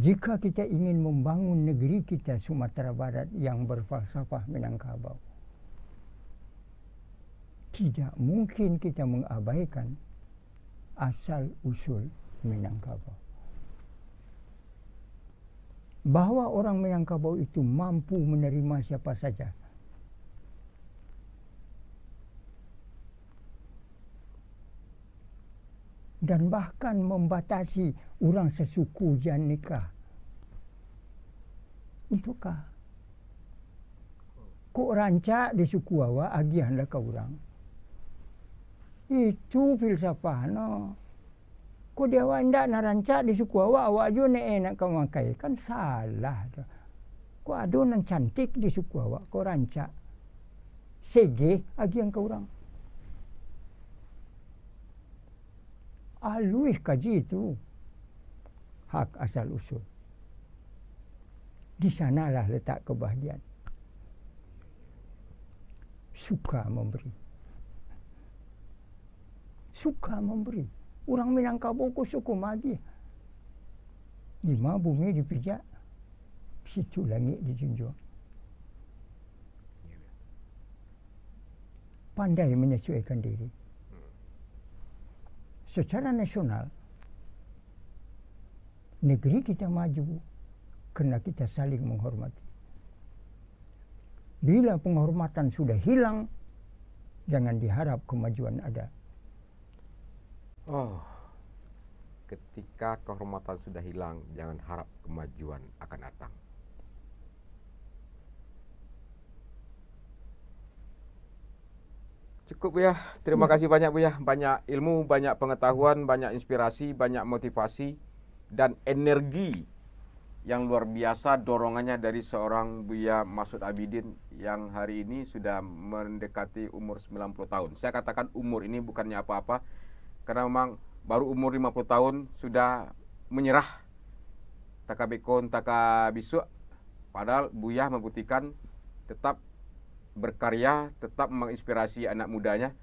Jika kita ingin membangun negeri kita Sumatera Barat yang berfalsafah Minangkabau, tidak mungkin kita mengabaikan asal usul Minangkabau. Bahwa orang Minangkabau itu mampu menerima siapa saja. Dan bahkan membatasi urang sasuku jan nikah. Untukkah? Kok rancak di suku awak, agiahlah ka urang. Itu filsafah no. Kok di awak indak nak rancak di suku awak, awak juo nak, eh, nak ka makai. Kan salah tu. Kok ado nan cantik di suku awak, kok rancak. Segeh agiah ka urang. Aluih kaji tu hak asal usul. Di sanalah letak kebahagiaan. Suka memberi. Suka memberi. Urang Minangkabau ko suko magiah. Dima bumi dipijak, situ langik dijunjuang. Pandai menyesuaikan diri. Secara nasional, negeri kita maju karena kita saling menghormati. Bila penghormatan sudah hilang, jangan diharap kemajuan ada. Oh, ketika kehormatan sudah hilang, jangan harap kemajuan akan datang. Cukup, Buya. Terima kasih banyak, Buya. Banyak ilmu, banyak pengetahuan, banyak inspirasi, banyak motivasi, dan energi yang luar biasa dorongannya dari seorang Buya Masud Abidin yang hari ini sudah mendekati umur sembilan puluh tahun. Saya katakan umur ini bukannya apa-apa, karena memang baru umur lima puluh tahun sudah menyerah. Taka beko, taka bisuak, padahal Buya membuktikan tetap berkarya, tetap menginspirasi anak mudanya.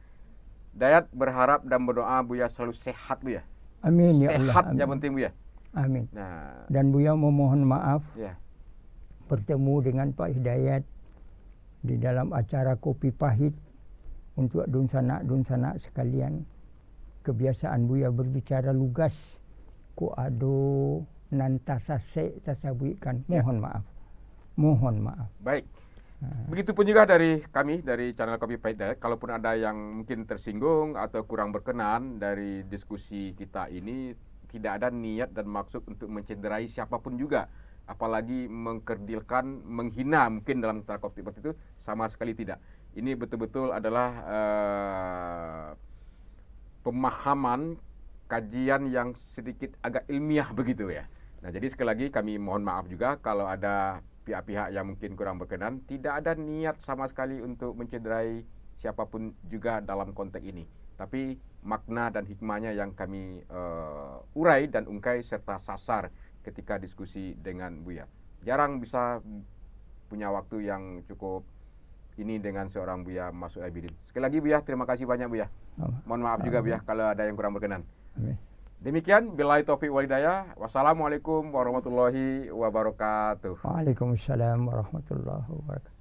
Dayat berharap dan berdoa Buya selalu sehat, Buya. Amin, ya Allah. Sehat yang penting, Buya. Amin. Nah. Dan Buya memohon maaf, ya, bertemu dengan Pak Hidayat di dalam acara Kopi Pahit. Untuk dunsanak-dunsanak sekalian, kebiasaan Buya berbicara lugas, kok ado nan tasasek tasabuikkan, ya, mohon maaf. Mohon maaf. Baik. Nah. Begitupun juga dari kami, dari channel Kopi Pahit Diet. Kalaupun ada yang mungkin tersinggung atau kurang berkenan dari diskusi kita ini, tidak ada niat dan maksud untuk mencederai siapapun juga, apalagi mengkerdilkan, menghina mungkin dalam tanda kutip seperti itu, sama sekali tidak. Ini betul-betul adalah, eh, pemahaman, kajian yang sedikit agak ilmiah begitu ya. Nah, jadi sekali lagi kami mohon maaf juga kalau ada pihak-pihak yang mungkin kurang berkenan. Tidak ada niat sama sekali untuk mencederai siapapun juga dalam konteks ini. Tapi makna dan hikmahnya yang kami, eh, urai dan ungkai serta sasar ketika diskusi dengan Buya. Jarang bisa punya waktu yang cukup ini dengan seorang Buya Masud Abidin. Sekali lagi Buya, terima kasih banyak Buya. Mohon maaf juga Buya kalau ada yang kurang berkenan. Amin. Demikian, billahi taufiq wal hidayah. Wassalamualaikum warahmatullahi wabarakatuh. Waalaikumsalam warahmatullahi wabarakatuh.